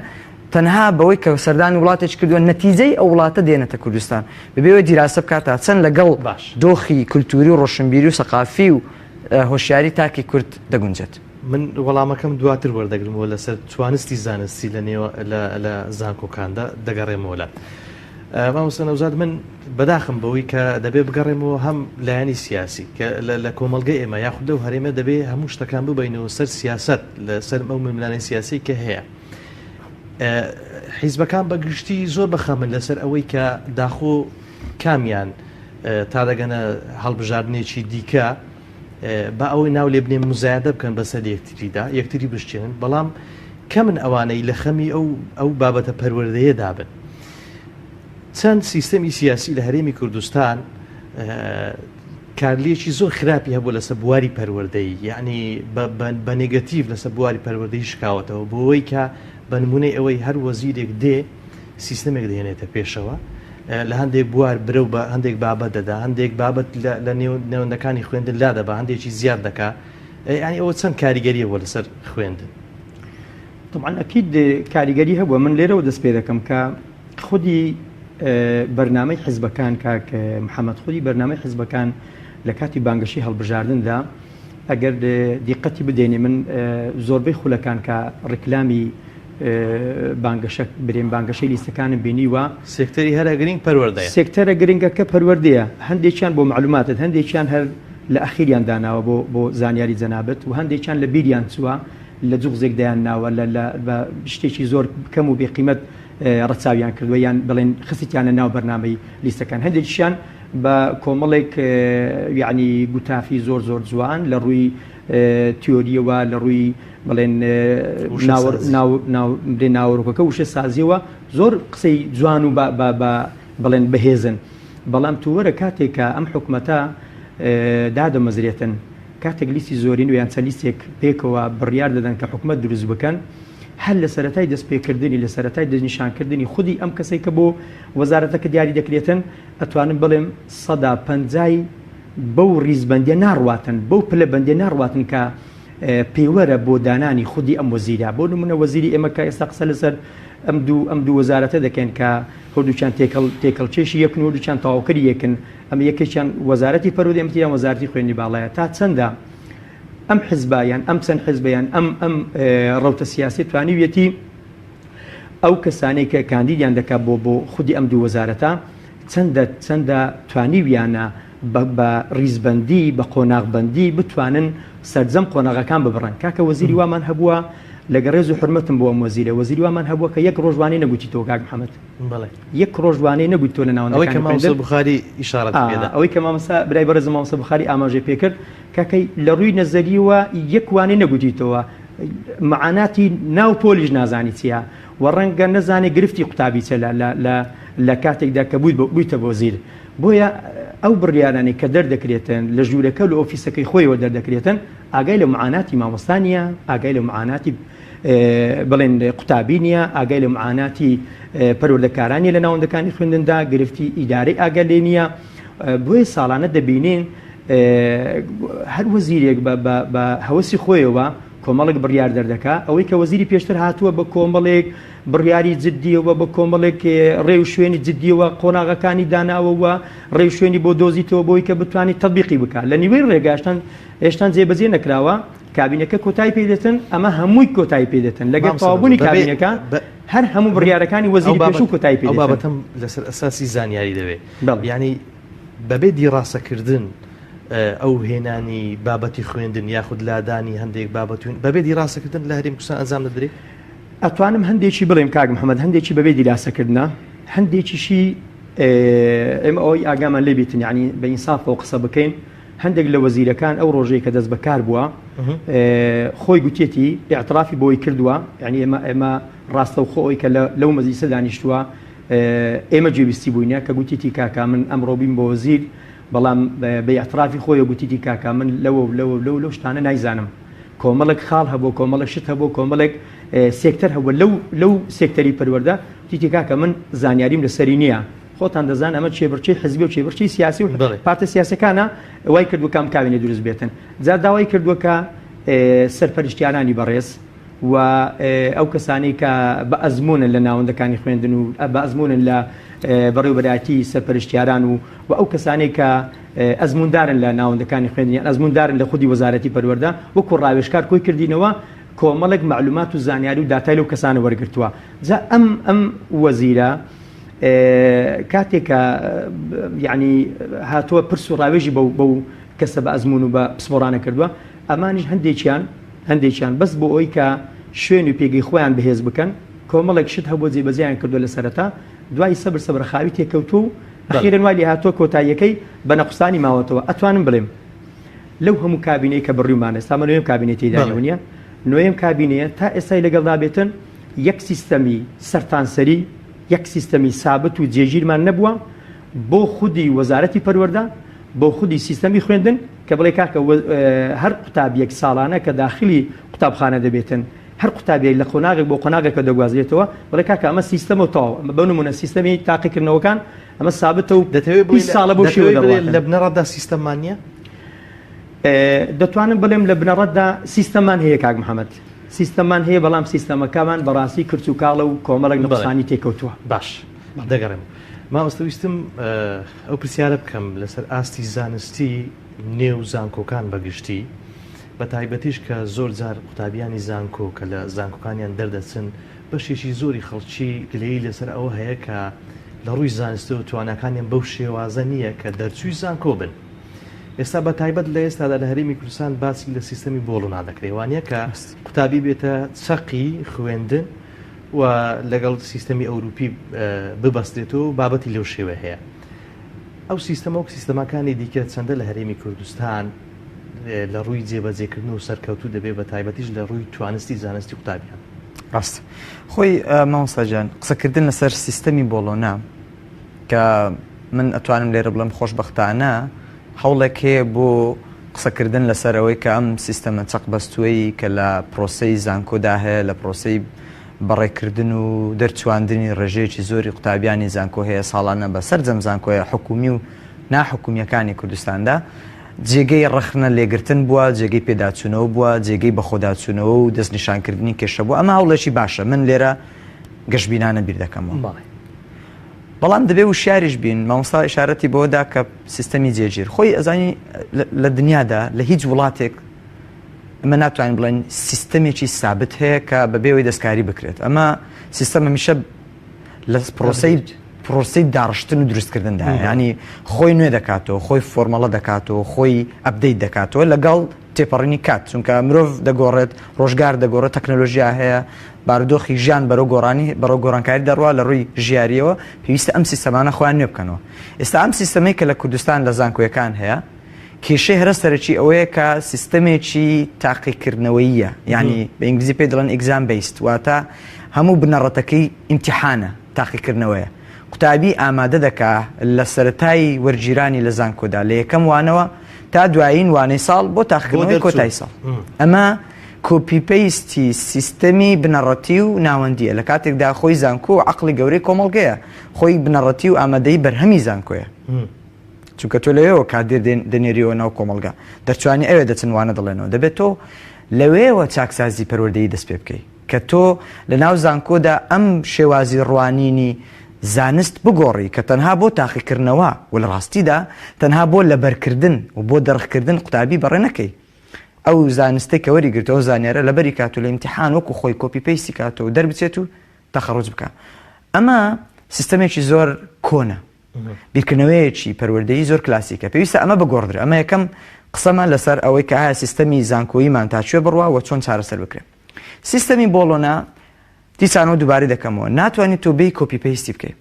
تەنها بەوەی کە سەردانی وڵاتێکی کردووە نەتیجەی ئەو وڵاتە دێنێتە کوردستان بەبێ ئەوەی دیراسە بکات تا چەند لەگەڵ باش. دۆخی کولتووری و ڕۆشنبیری و سەقافی و هۆشیاری تاکی کورد دەگونجێت. من وەڵامەکەم دواتر وەردەگرمەوە لەسەر توانستی زانستی لە نێوە لە لە زانکۆکاندا دەگەڕێمەوە لات. مامۆستا نەوزاد من بەداخم بەوەی کە دەبێ بگەڕێمەوە هەم لایەنی سیاسی کە لە کۆمەڵگەی ئێمە یاخود لەو هەرێمە دەبێ هەموو شتەکان ببەینەوە سەر سیاسەت لەسەر ئەو ململانێ سیاسی کە هەیە. حیزبەکان بە گشتی زۆر بەخەمن لەسەر ئەوەی کە داخۆ کامیان تا دەگەنە هەڵبژاردنێکی دیکە با ئەوەی ناو لێ بنێم مزایدە بکەن بەسەر یەکتریدا یەکتری بشتێنن بەڵام کەمن ئەوانەی لە خەمی ئەو ئەو بابەتە پەروەردەیەدا بن چەند سیستەمی سیاسی لە هەرێمی کوردستان کارلێکی زۆر خراپی هەبوو لەسەر بواری پەروەردەیی یەعنی بە نێگەتیڤ لەسەر بواری پەروەردەیی شکاوەتەوە بۆوەی کە بە نمونەی ئەوەی هەر وەزیرێک دێ سیستەمێک دەهێنێتە پێشەوە لە هەندێک بوار برەو بە هەندێک بابەت دەدا هەندێک بابەت لە نێوەندەکانی خوێندن لا دەبا هەندێکی زیاد دەکا یعنی ئەوە چەند کاریگەریە بۆ لەسەر خوێندن طبعا ئەکید کاریگەری هەبووە من لێرەوە دەست پێ دەکەم کە خودی. بەرنامەی حزبەکان کاک محەممەد خودی بەرنامەی حزبەکان لە کاتی بانگەشەی هەڵبژاردندا ئەگەر دیقەتی بدەینێ من زۆربەی خولەکان کە ڕیکلامی بانگەشە برێن بانگەشەی لیستەکانم بینیوە. سێکتەری هەرە گرینگ پەروەردەیە. سێکتەرە گرنگەکە پەروەردەیە، هەندێکیان بۆ مەعلوماتت، هەندێکیان هەر لە ئەخیریان داناوە بۆ بۆ زانیاری جەنابت و هەندێکیان لە بیریان چووە لە جوغزێک دایان ناوە لە لە بە شتێکی زۆر کەم و بێ قیمەت ڕەچاویان کردووە یان بڵێن خستیانە ناو بەرنامەی لیستەکان هەندێکیشیان بە کۆمەڵێک یعنی گوتافی زۆر زۆر جوان لە ڕووی تیۆریەوە لە ڕووی بڵێن ناوەرۆکەکە وشە سازیەوە زۆر قسەی جوان و بڵێن بەهێزن بەڵام تووەرە کاتێک کە ئەم حکومەتە دادەمەزرێتن کاتێک لیستی زۆرین و یان چەند لیستێک پێکەوە بڕیار دەدەن کە حکومەت دروست بکەن هەر لە سەرەتای دەستپێکردنی لە سەرەتای دەستنیشانکردنی خودی ئەم کەسەی کە بۆ وەزارەتەکە دیاری دەکرێتن ئەتوانم بڵێم سەدا پەنجای بەو ڕیزبەندیە ناڕواتن، بەو پلە بەندیە ناڕواتن کە پێوەرە بۆ دانانی خودی ئەم وەزیرە. بۆ نمونە وەزیری ئێمە کە ئێستا قسە لەسەر ئەم دوو ئەم دوو وەزارەتە دەکەین کە هەردووکیان تێکەڵ تێکەڵکێشی یەکن و هەردووکیان تەواوکەری یەکن، ئەمە یەکێکیان وەزارەتی پەروەردە ئەمتریان وەزارەتی خوێندنی باڵایە. تا چەندە ئەم حزبە یان ئەم چەند حزبە یان ئەم ئەم ڕەوتە سیاسیە توانیویەتی ئەو کەسانەی کە کاندیدیان دەکات بۆ بۆ خودی ئەم دوو وەزارەتە چەندە چەندە توانیویانە بە بە ڕیزبەندی بە قۆناغبەندی بتوانن سەرجەم قۆناغەکان ببڕن کاکە وەزیری وامان هەبووە لەگە ڕێز و حورمەتم بۆ ئەم وەزیرە وەزیری وامان هەبووە کە یەک ڕۆژ وانەی نەگوتیتەوە کاک محەمەد بەڵێ یەک ڕۆژ وانەی نەگوتیتەوە لە ئەوەی کە ناوەندەکانی مامۆستا خوێندن بوخاری ئیشارەتی ئا پێدا. ئەوەی کە مامۆستا برای بەڕێزم مامۆستا بوخاری ئاماژەی پێکرد کاکە لە ڕووی نەزەریەوە یەک وانەی نەگوتیتەوە معاناتی ناو پۆلیش نازانی چیە و ڕەنگە نەزانێ گرفتی قوتابی چە لە لە لە لە کاتێکدا کە بوویت بوویتە وەزیر بۆیە ئەو بڕیارانەی کە دەردەکرێتن لە ژوورەکە لە ئۆفیسەکەی خۆیەوە دەردەکرێتن ئاگای لە معاناتی مامۆستا نییە ئاگای لە معاناتی بڵێن قوتابی نییە ئاگای لە معاناتی پەروەردەکارانی لە ناوەندەکانی خوێندندا گرفتی ئیدارەی ئاگا لێ نییە بۆیە ساڵانە دەبینین هەر وەزیرێک بە هەوەسی خۆیەوە کۆمەڵێک بڕیار دەردەکا، ئەوەی کە وەزیری پێشتر هاتووە بە کۆمەڵێک بڕیاری جددیەوە، بە کۆمەڵێک ڕێوشوێنی جددیەوە قۆناغەکانی داناوە و ڕێوشوێنی بۆ دۆزیتەوە بۆی کە بتوانێت تەتبیقی بکا. لە نیوەی ڕێگا هێشتان هێشتان جێبەجێ نەکراوە، کابینەکە کۆتایی پێ دێتن، ئەمە هەمووی کۆتایی پێ دێتن. لەگەڵ مامۆستا تەواوبوونی بەبێ کابینەکە بە هەر هەموو من بڕیارەکانی ئەو وەزیری بابەت پێشوو کۆتایی پێ ئەو دێتن. بابەتەم لەسەر ئەساسی زانیاری دەوێ. بەڵێ. یانی بەبێ دیڕاسەکردن ئەو هێنانی بابەتی خوێندن یاخود لادانی هەندێک بابەت و بەبێ دیراسەکردن لە هەرێمی کوردستان ئەنجام دەدرێ؟ ئەتوانم هەندێکی بڵێم کاک محەممەد هەندێکی بەبێ دیراسەکردنە هەندێکیشی ئێمە ئەوەی ئاگامان لێ بیتن یعنی بە ئینسافەوە قسە بکەین هەندێک لە وەزیرەکان ئەو ڕۆژەی کە دەست بەکار بووە خۆی گوتێتی اعترافی بۆی کردووە یعنی ئێمە ئێمە ڕاستەوخۆ ئەوی کە لەو مەجلیسە دانیشتووە ئێمە گوێبیستی بووینە کە گوتیتی کاکە من ئەمڕۆ بیم بە وەزیر بەڵام بە ئیعترافی خۆیەوە گوتیتی کاکە من لەوە و لەوە و لەو لەو شتانە نایزانم. کۆمەڵێک خاڵ هەبووە، کۆمەڵێک شت هەبووە، کۆمەڵێک سێکتەر هەبووە لەو لەو سێکتەری پەروەردە گوتیتی کاکە من زانیاریم لەسەری نییە. خۆتان دەزان ئەمە کێبڕکێی حزبی و کێبڕکێی سیاسی و پارتە سیاسەکانە وای کردووە کە ئەم کابینە دروست بێتن. جا داوای کردووە کە سەرپەرشتیارانی بەڕێز و ئەو کەسانەی کە بە ئەزموونن لە ناوەندەکانی خوێندن و بە ئەزموونن لە بەڕێوەبەرایەتی سەرپەرشتیاران و و ئەو کەسانەی کە ئەزمووندارن لە ناوەندەکانی خوێندن یان ئەزمووندارن لە خودی وەزارەتی پەروەردە وەکو ڕاوێژکار کۆی کردینەوە کۆمەڵێک مەعلومات و زانیاری و داتای لەو کەسانە وەرگرتووە جا ئەم ئەم وەزیرە کاتێک کە یعنی هاتووە پرس و ڕاوێژی بەو بەو کەسە بە ئەزموون و بە پسپۆڕانە کردووە ئەمانیش هەندێکیان هەندێکیان بەس بۆ ئەوەی کە شوێن و پێگەی خۆیان بەهێز بکەن کۆمەڵێک شت هەبووە جێبەجێیان کردووە لە سەرەتا دوای سەبر سەبرە خاوی تێکەوتووە و ئەخیرەن وای لێهاتووە کۆتاییەکەی بە نەقوستانی ماوەتەوە ئەتوانم بڵێم لەو هەموو کابینەی کە بڕیومانە ئێستا مە نۆیەم کابینەی تێدا نیە نۆیەم کابینەیە تا ئێستای لەگەڵدا بێتن یەک سیستەمی سەرتانسەری یەک سیستەمی سابت و جێگیرمان نەبووە بۆ خودی وەزارەتی پەروەردە بۆ خودی سیستەمی خوێندن کە بڵێ کاکە هەر قوتابیەک ساڵانە کە داخلی قوتابخانە دەبێتن هەر قوتابیەک لە قۆناغێک بۆ قۆناغێکە دەگوازرێتەوە بڵێ کاکە ئەمە سیستەمە و تەواو ئەمە بە نمونە سیستەمی تاقیکردنەوەکان ئەمە سابتە و دەتەوێت بڵێی 20 ساڵە بەو شێوە دەتەوێت بڵێ دەڕواتن. لە بنەڕەتدا سیستەممان نییە؟ دەتوانم بڵێم لە بنەڕەتدا سیستەممان هەیە کاک محەمەد سیستەممان هەیە بەڵام سیستەمەکەمان بەڕاستی کرچ و کاڵە و کۆمەڵێک بەڵێ نوقسانی تێکەوتووە. باش دەگەڕێم. مامۆستا ویستم ئەو پرسیارە بکەم لەسەر ئاستی زانستی نێو زانکۆکان بەگشتی بە تایبەتیش کە زۆر جار قوتابیانی زانکۆ کە لە زانکۆکانیان دەردەچن بەشێکی زۆری خەڵکی گلەیی لەسەر ئەوە هەیە کە لە ڕووی زانستەوە تواناکانیان بەو شێوازە نییە کە دەرچووی زانکۆ بن. ئێستا بە تایبەت لە ئێستادا لە هەرێمی کوردستان باسی لە سیستەمی بۆڵۆنا دەکرێت وانە کە قوتابی بێتە چەقی خوێندن و لەگەڵ سیستەمی ئەوروپی ببەسترێتەوە و بابەتی لەو شێوە هەیە. ئەو سیستەمە وەک سیستەمەکانی دیکە چەندە لە هەرێمی کوردستان لە ڕووی جێبەجێکردن و سەرکەوتوو دەبێت بە تایبەتیش لە ڕووی توانستی زانستی قوتابیان؟ ڕاست خۆی مامۆستا گیان قسەکردن لەسەر سیستەمی بۆڵۆنا کە من ئەتوانم لێرە بڵێم خۆشبەختانە هەوڵێک هەیە بۆ قسەکردن لەسەر ئەوەی کە ئەم سیستەمە چەقبەستووەی کە لە پرۆسەی زانکۆدا هەیە لە پرۆسەی بەڕێکردن و دەرچواندنی ڕێژەیەکی زۆری قوتابیانی زانکۆ هەیە ساڵانە بە سەرجەم زانکۆیە حکومی و ناحکومیەکانی کوردستاندا جێگەی ڕەخنە لێگرتن بووە جێگەی پێداچوونەوە بووە جێگەی بەخۆداچوونەوە و دەستنیشانکردنی کێشە بووە ئەمە هەوڵێکی باشە من لێرە گەشبینانە بیر دەکەمەوە. بەڵام دەبێ وشیاریش بین، مامۆستا ئیشارەتی بەوە دا کە سیستەمی جێگیر خۆی ئەزانی لە دنیادا لە هیچ وڵاتێک ئەمە ناتوانین بڵێن سیستەمێکی سابت هەیە کە بەبێ ئەوەی دەستکاری بکرێت ئەمە سیستەم هەمیشە لە پرۆسەی پرۆسەی داڕشتن و دروستکردندا ینی خۆی نوێ دەکاتەوە خۆی فۆرمەڵە دەکاتەوە خۆی update دەکاتەوە لەگەڵ تێپەڕینی کات، چونکە مرۆڤ دەگۆڕێت، ڕۆژگار دەگۆڕێت، تەکنەلۆژیا هەیە، بارودۆخی ژیان بەرەو گۆڕانی بەرەو گۆڕانکاری دەڕوا لە ڕووی ژیارییەوە پێویستە ئەم سیستەمانە خۆیان نوێ بکەنەوە. ئێستا ئەم سیستەمەی کە لە کوردستان لە زانکۆیەکان هەیە، کێشەی هەرە سەرەکی ئەوەیە کە سیستەمێکی تاقیکردنەوەییە، یانی بە ئینگلیزی پێی دەڵێن exam based، واتە هەموو بنەڕەتەکەی ئیمتیحانە، تاقیکردنەوەیە. قوتابی ئامادە دەکا لە سەرەتای وەرگیرانی لە زانکۆدا لە یەکەم وانەوە تا دوایین وانەی ساڵ بۆ تاقیکردنەوەی کۆتایی ساڵ. ئەمە copy paste ی سیستەمی بنەڕەتی و ناوەندییە لە کاتێکدا خۆی زانکۆ و عەقڵی گەورەی کۆمەڵگەیە، خۆی بنەڕەتی و ئامادەی بەرهەمی زانکۆیە. چونکە تۆ لەوێوە کادێر دەنێریەوە ناو کۆمەڵگە، دەرچوانی ئەوێ دەچن وانە دەڵێنەوە، دەبێت تۆ لەوێوە چاکسازی پەروەردەیی دەست پێ بکەی. کە تۆ لە ناو زانکۆدا ئەم شێوازی ڕوانینی زانست بگۆڕی کە تەنها بۆ تاقیکردنەوە و لە ڕاستیدا تەنها بۆ لەبەرکردن و بۆ دەرخکردن قوتابی بەڕێ نەکەی ئەو زانستەی کە وەری گرتووە ئەو زانیارە لەبەری کات و لە ئیمتیحان وەکو خۆی copy paste ی کات و دەربچێت و تەخەڕوج بکا ئەمە سیستەمێکی زۆر کۆنە بیرکردنەوەیەکی پەروەردەیی زۆر کلاسیکە پێویستە ئەمە بگۆڕدرێ ئەمە یەکەم قسەمە لەسەر ئەوەی کە ئایا سیستەمی زانکۆییمان تا کوێ بڕوا و چۆن چارەسەر بکرێت سیستەمی بۆڵۆنا دیسانەوە دووبارەی دەکەمەوە ناتوانیت تۆ بێی copy paste ی بکەیت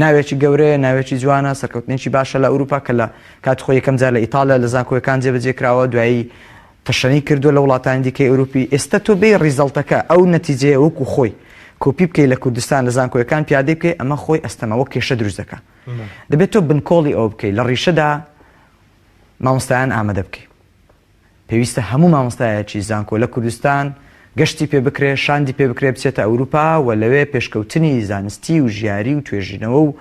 ناوێکی گەورەیە ناوێکی جوانە سەرکەوتنێکی باشە لە ئەوروپا کە لە کات خۆی یەکەم جار لە ئیتالیا لە زانکۆیەکان جێبەجێ کراوە دوایی تەشەنەی کردووە لە وڵاتانی دیکەی ئەوروپی ئێستا تۆ بێی result ەکە ئەو نەتیجەیە وەکو خۆی کۆپی بکەی لە کوردستان لە زانکۆیەکان پیادەی بکەی ئەمە خۆی ئەستەمە وەک کێشە دروست دەکا دەبێت تۆ بنکۆڵی ئەوە بکەی لە ڕیشەدا مامۆستایان ئامادە بکەی پێویستە هەموو مامۆستایەکی زانکۆ لە کوردستان گەشتی پێ بکرێ، شاندی پێ بکرێ بچێتە ئەوروپا و لەوێ پێشکەوتنی زانستی و ژیاری و توێژینەوە و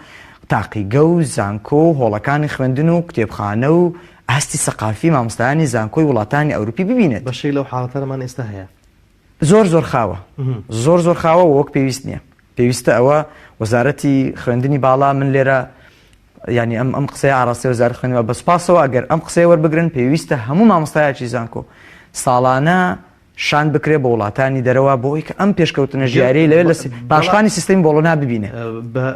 تاقیگە و زانکۆ و هۆڵەکانی خوێندن و کتێبخانە و ئاستی سەقافی مامۆستایانی زانکۆی وڵاتانی ئەوروپی ببینێت. بەشێک لەو حاڵەتانەمان ئێستا هەیە. زۆر زۆر خاوە. زۆر زۆر خاوە و وەک پێویست نییە. پێویستە ئەوە وەزارەتی خوێندنی باڵا من لێرە یانی ئەم ئەم قسەیە ئاڕاستەی وەزارەت خوێندنەوە بە سوپاسەوە ئەگەر ئەم قسەیە وەربگرن پێویستە هەموو مامۆستایەکی زانکۆ ساڵانە شاند بکرێ بۆ وڵاتانی دەرەوە بۆ ئەوەی کە ئەم پێشکەوتنە ژیاریەی لەوێ لە پاشخانی سیستەمی بۆڵۆنا ببینێ.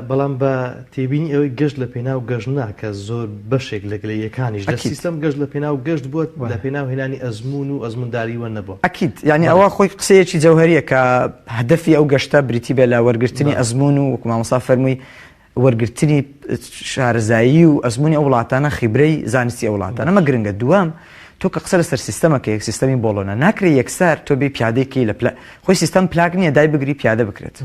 بەڵام بە تێبینی ئەوەی گەشت لە پێناو گەشت نا کە زۆر بەشێک لە گلەییەکانیش لە سیستەم گەشت لە پێناو گەشت بووە لە پێناو هێنانی ئەزموون و ئەزموونداریوە نەبووە. ئەکید یانی ئەوە خۆی قسەیەکی جەوهەریە کە هەدەفی ئەو گەشتە بریتی بێ لە وەرگرتنی ئەزموون و وەکو مامۆستا فەرمووی وەرگرتنی شارەزایی و ئەزموونی ئەو وڵاتانە خیبرەی زانستی ئەو وڵاتانە ئەمە گرنگە دووەم تۆ کە قسە لەسەر سیستەمەکەیەک سیستەمی بۆڵۆنا ناکرێت یەکسەر تۆ بێ پیادەی کەی لە پلە خۆی سیستەم پلاک نییە دای بگری پیادە بکرێت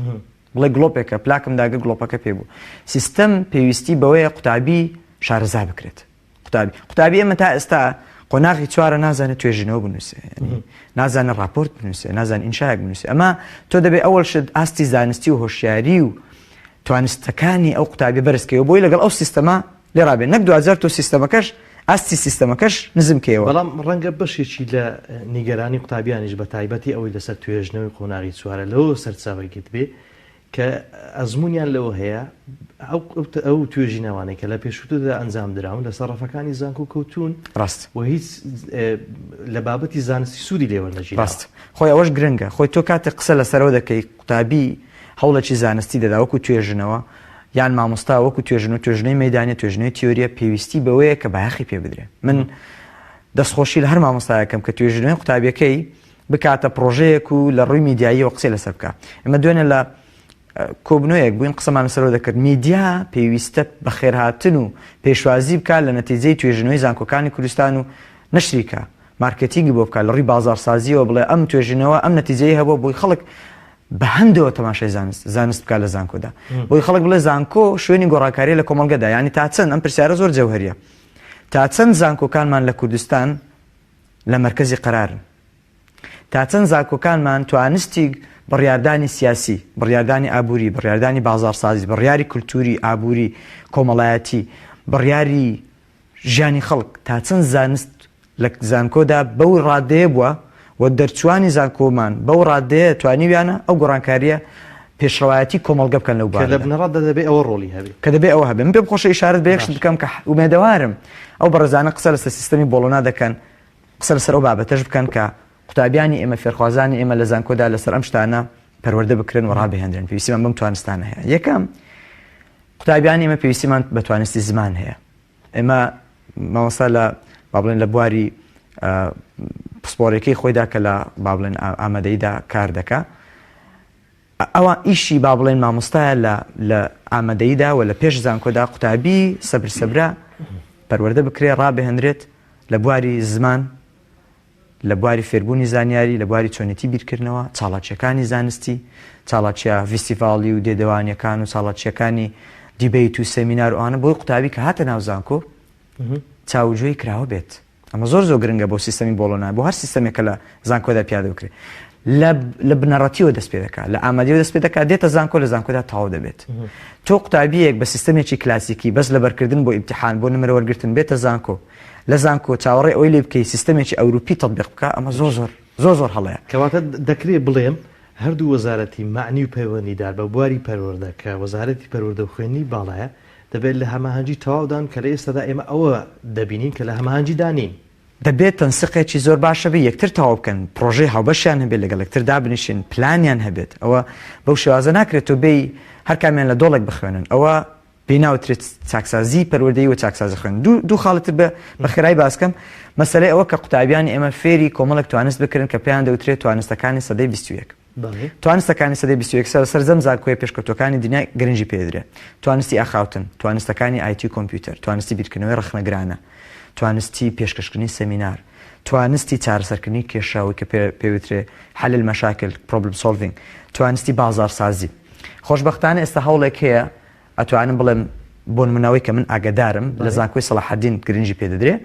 بڵێ گڵۆپێکە پلاکم داگە گڵۆپەکە پێ بوو سیستەم پێویستی بەوەیە قوتابی شارەزا بکرێت قوتابی قوتابی ئێمە تا ئێستا قۆناغی چوارە نازانێت توێژینەوە بنووسێ نازانێت راپۆرت بنووسێ نازان ئینشایەک بنووسێ ئەمە تۆ دەبێ ئەوەل شت ئاستی زانستی و هۆشیاری و توانستەکانی ئەو قوتابی بەرزکەوە بۆی لەگەڵ ئەو سیستەمە لێ ڕابێ نەک دوجار تۆ سیستەمەکەش ئاستی سیستەمەکەش نزم کەیەوە. بەڵام ڕەنگە بەشێکی لە نیگەرانی قوتابیانیش بە تایبەتی ئەوەی لەسەر توێژنەوەی قۆناغی چوارە لەوە سەرچاوەی گرتبێ. کە ئەزموونیان لەوە هەیە ئەو توێژینەوانەی کە لە پێشووتردا ئەنجام دراون لەسەر ڕەفەکانی زانکۆ کەوتوون ڕاست و هیچ لە بابەتی زانستی سوودی لێ وەرنەگیراوە. ڕاست خۆی ئەوەش گرنگە خۆی تۆ کاتێک قسە لەسەرەوە دەکەی قوتابی هەوڵێکی زانستی دەدا وەکو توێژنەوە یان مامۆستا وەکو توێژن و توێژنەوەی مەدانیە توێژنەوەی تیۆریە پێویستی بەوەیە کە بایەخی پێ بدرێ من دەستخۆشی لە هەر مامۆستایەکەم کە توێژینەوەی قوتابیەکەی بکاتە پڕۆژەیەک و لە ڕووی میدیاییەوە قسەی لەسەر بکا. ئێمە دوێنێ لە کۆبنەوەیەک بووین قسەمان لەسەرەوە دەکرد میدیا پێویستە بەخێرهاتن و پێشوازی بکات لە نەتیجەی توێژینەوەی زانکۆکانی کوردستان و نەشری کا مارکێتینگی بۆ بکات لە ڕووی بازاڕسازیەوە بڵێ ئەم توێژینەوە ئەم نەتیجەی هەبووە بۆی خەڵک بە هەندەوە تەماشای زانست زانست بکات لە زانکۆدا بۆی خەڵک بڵێ زانکۆ شوێنی گۆڕانکاریە لە کۆمەڵگەدا یعنی تا چەند ئەم پرسیارە زۆر جەوهەریە تا چەند زانکۆکانمان لە کوردستان لە مەرکەزی قەرارن. تا چەند زانکۆکانمان توانستی بڕیاردانی سیاسی، بڕیاردانی ئابووری، بڕیاردانی بازاڕسازی، بڕیاری کولتووری، ئابووری، کۆمەڵایەتی، بڕیاری ژیانی خەڵک، تا چەند زانست لە زانکۆدا بەو ڕادەیە بووە و دەرچووانی زانکۆمان بەو ڕادەیە توانیویانە ئەو گۆڕانکارییە پێشڕەوایەتی کۆمەڵگە بکەن لەو کە لە بوارەدا. بنەڕەتدا دەبێ ئەوە ڕۆڵی هەبێ. کە دەبێ ئەوە هەبێ. من پێم خۆشە ئیشارەت بە یەک شت بکەم کە ئومێدەوارم ئەو بەڕێزانە قسە لەسەر سیستەمی بۆڵۆنا دەکەن، قسە لەسەر ئەو بابەتەش بکەن کە قوتابیانی ئێمە، فێرخوازانی ئێمە لە زانکۆدا لەسەر ئەم شتانە پەروەردە بکرێن و ڕابهێنرێن. پێویستیمان بەم توانستانە هەیە. یەکەم، قوتابیانی ئێمە پێویستیمان بە توانستی زمان هەیە. ئێمە مامۆستا لە با بڵێن لە بواری پسپۆڕیەکەی خۆیدا کە لە با بڵێن ئامادەییدا کار دەکا ئەوە ئیشی با بڵێن مامۆستایە لە لە ئامادەییدا و لە پێش زانکۆدا قوتابی سەبر سەبرە پەروەردە بکرێ ڕابهێنرێت لە بواری زمان لە بواری فێربوونی زانیاری، لە بواری چۆنێتی بیرکردنەوە، چاڵاکییەکانی زانستی، چاڵاکییە ڤیستیڤاڵی و دێدەوانییەکان و چاڵاکییەکانی debate و سێمینار و ئەوانە بۆی قوتابی کە هاتە ناو زانکۆ چاو و گوێی کراوە بێت. ئەمە زۆر زۆر گرنگە بۆ سیستەمی بۆڵۆنا، بۆ هەر سیستەمێک کە لە زانکۆدا پیادە بکرێت. لە لە بنەڕەتیەوە دەست پێ دەکات، لە ئامادەیەوە دەست پێ دەکات، دێتە زانکۆ، لە زانکۆدا تەواو دەبێت. تۆ قوتابییەک بە سیستەمێکی کلاسیکی بەس لەبەرکردن بۆ ئیمتیحان، بۆ نمرە وەرگرتن بێتە زانکۆ، لە زانکۆ چاوەڕێی ئەوەی لێ بکەی سیستەمێکی ئەوروپی تەتبیق بکا ئەمە زۆر زۆر زۆر زۆر هەڵەیە. کەواتە دەکرێ بڵێم هەردوو وەزارەتی مەعنی و پەیوەندیدار بە بواری پەروەردە کە وەزارەتی پەروەردە و خوێندنی باڵایە دەبێت لە هەماهەنگی تەواودان کە لە ئێستادا ئێمە ئەوە دەبینین کە لە هەماهەنگیدا نین. دەبێت تەنسیقێکی زۆر باش هەبێت یەکتر تەواو بکەن پڕۆژەی هاوبەشیان هەبێت لەگەڵ یەکتر دابنیشن پلانیان هەبێت ئەوە بەو شێوازە ناکرێت تۆ بێی هەر کامیان لە دۆڵێک بخوێنن ئەوە پێی ناوترێت چاکسازیی پەروەردەیی و چاکسازی خوێندن. دوو دوو خاڵی تر بە بە خێرایی باس کەم، مەسەلەی ئەوە کە قوتابیانی ئێمە فێری کۆمەڵێک توانست بکرن کە پێیان دەوترێت توانستەکانی سەدەی 21. بەڵێ. توانستەکانی سەدەی 21 سەر سەرجەم زانکۆیە پێشکەوتووەکانی دنیا گرنگی پێ دەدرێ. توانستی ئاخاوتن، توانستەکانی ئایتی و کۆمپیوتەر، توانستی بیرکردنەوەی ڕەخنەگرانە، توانستی پێشکەشکردنی سەمینار، توانستی چارەسەرکردنی کێشە ئەوەی کە پێ پێ وترێ حل المشاکل، Problem Solving، توانستی بازاڕسازی. خۆشبەختانە ئێستا هەوڵێک هەیە ئەتوانم بڵێم بۆ نمونەوەی کە من ئاگدارم لە زانکۆی سەڵاحەدین گرنگی پێدەدرێ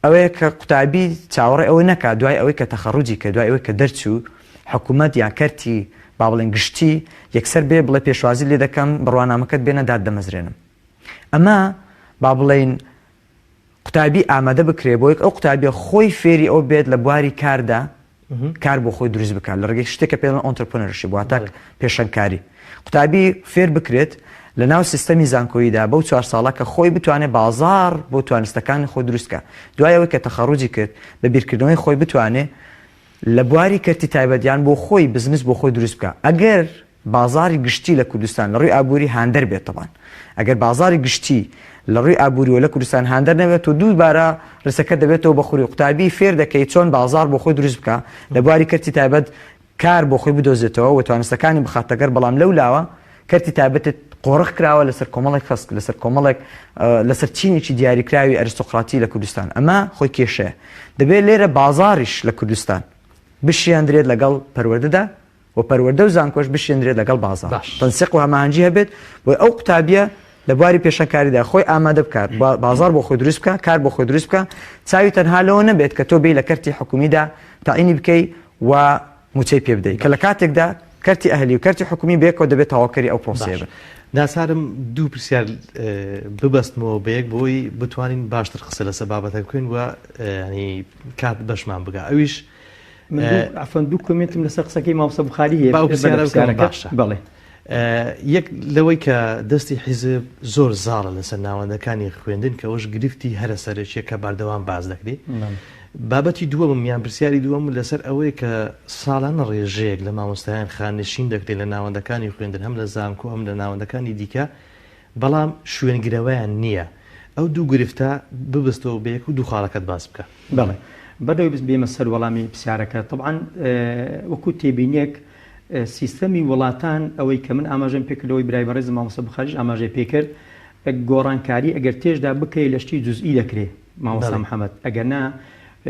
ئەوەیە کە قوتابی چاوەڕێ ئەوە نەکات دوای ئەوەی کە تەخەڕوجی کە دوای ئەوەی کە دەرچوو حکوومەت یان کەرتی با بڵێن گشتی یەکسەر بێ بڵێ پێشوازی لێ دەکەم بڕوانامەکەت بێنە داد دەمەزرێنم ئەمە با بڵێین قوتابی ئامادە بکرێ بۆیک ئەو قوتابیە خۆی فێری ئەو بێت لە بواری کاردا کار بۆ خۆی دروست بکات لە ڕێگەی شتێک کە پێڵێن entrepreneurship واتە پێشەنگکاری قوتابی فێر بکرێت لە ناو سیستەمی زانکۆییدا بەو چوار ساڵە کە خۆی بتوانێت بازار بۆ توانستەکانی خۆی دروست بکات دوای ئەوەی کە تەخەڕوجی کرد بە بیرکردنەوەی خۆی بتوانێت لە بواری کەرتی تایبەت یان بۆ خۆی بزنس بۆ خۆی دروست بکات ئەگەر بازاڕی گشتی لە کوردستان لە ڕووی ئابووری هاندەر بێت تەبان ئەگەر بازاڕی گشتی لە ڕووی ئابووریەوە لە کوردستان هاندەر نەبێت و دووبارە ڕیسەکە دەبێتەوە بە خوری قوتابی فێر دەکەی چۆن بازاڕ بۆ خۆی دروست بکا لە بواری کەرتی تایبەت کار بۆ خۆی بدۆزێتەوە و توانستەکانی بخاتە گەڕ بەڵام لەو لاوە کەرتی تایبەتت قۆرخ کراوە لەسەر کۆمەڵێک خەسک لەسەر کۆمەڵێک لەسەر چینێکی دیاریکراوی ئەرستۆقراتی لە کوردستان ئەمە خۆی کێشەیە دەبێت لێرە بازاڕیش لە کوردستان بشیاندرێت لەگەڵ پەروەردەدا و پەروەردە و زانکۆش بشێندرێت لەگەڵ بازاڕ باش. تەنسیق و هەماهەنگی هەبێت بۆی ئەو قوتابیە لە بواری پێشەنگکاریدا خۆی ئامادە بکات بازاڕ بۆ خۆی دروست بکات کار بۆ خۆی دروست بکات چاوی تەنها لەوە نەبێت کە تۆ بێی لە کەرتی حکومیدا تەعینی بکەی و موچەی پێ بدەی کە لە کاتێکدا کەرتی ئەهلی و کەرتی حکومی بەیەکەوە دەبێت تەواوکەری ئەو پرۆسەیە باش بن. ناچارم دوو پرسیار ببەستمەوە بە یەک بۆی بتوانین باشتر قسە لەسەر بابەتەکە بکەین و ینی کات بەشمان بگا ئەویش. من عەفوەن دوو comment م لەسەر قسەکەی مامۆستا بوخاری هەیە. با ئەو پرسیارە بکەم باشە. بەڵێ. یەک لەوەی کە دەستی حیزب زۆر زاڵە لەسەر ناوەندەکانی خوێندن کە ئەوەش گرفتی هەرە سەرەکیە کە بەردەوام باس دەکرێ. بابەتی دووەمم یان پرسیاری دووەم لەسەر ئەوەیە کە ساڵانە ڕێژەیەک لە مامۆستایان خانەنشین دەکرێن لە ناوەندەکانی خوێندن هەم لە زانکۆ هەم لە ناوەندەکانی دیکە بەڵام شوێنگرەوەیان نییە. ئەو دوو گرفتە ببەستەوە بەیەک و دوو خاڵەکەت باس بکە. بەڵێ. بەر لەوەی بێمە سەر وەڵامی پرسیارەکە، تەبعەن وەکوو تێبینییەک سیستەمی وڵاتان ئەوەی کە من ئاماژەم پێ کرد ئەوەی برای بەڕێزم مامۆستا بوخاریش ئاماژەی پێ کرد گۆڕانکاری ئەگەر تێشدا بکرێ لە شتی جوزئی دەکرێ مامۆستا محەمەد ئەگەر نا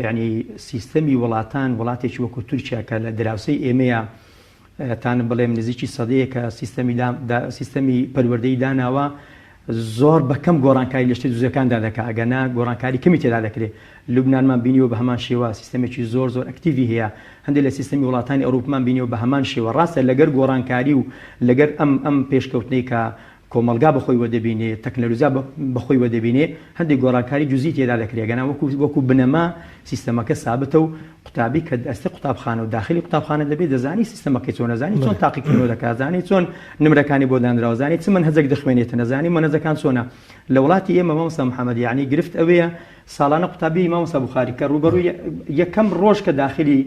یعنی سیستەمی وڵاتان وڵاتێکی وەکوو تورکیا کە لە دراوسێی ئێمەیە تانم بڵێم نزیکی سەدەیەکە سیستەمی سیستەمی پەروەردەی داناوە زۆر بە کەم گۆڕانکاری لە شتە جوزیەکاندا دەکا ئەگەر نا گۆڕانکاری کەمی تێدا دەکرێ لوبنانمان بینیوە بە هەمان شێوە سیستەمێکی زۆر زۆر ئەکتیڤی هەیە هەندێک لە سیستەمی وڵاتانی ئەوروپمان بینیوە بە هەمان شێوە ڕاستە لەگەر گۆڕانکاری و لەگەر ئەم ئەم پێشکەوتنەی کە کۆمەڵگا بە خۆیوە دەبینێ، تەکنەلۆجیا بە خۆیوە دەبینێ، هەندێک گۆڕانکاری جوزی تێدا دەکرێ، گەنا وەکو وەکو بنەما سیستەمەکە سابتە و قوتابی کە دەستە قوتابخانە و داخلی قوتابخانە دەبێ دەزانی سیستەمەکەی چۆنە، زانی چۆن تاقیکردنەوە دەکا، زانی چۆن نمرەکانی بۆ دانراوە، زانی چ مەنهەجێک دەخوێنێتن، زانی مەنهەجەکان چۆنە. لە وڵاتی ئێمە مامۆستا محەمەد یەعنی گرفت ئەوەیە ساڵانە قوتابی مامۆستا بوخاری کە ڕووبەڕووی یەکەم ڕۆژ کە داخلی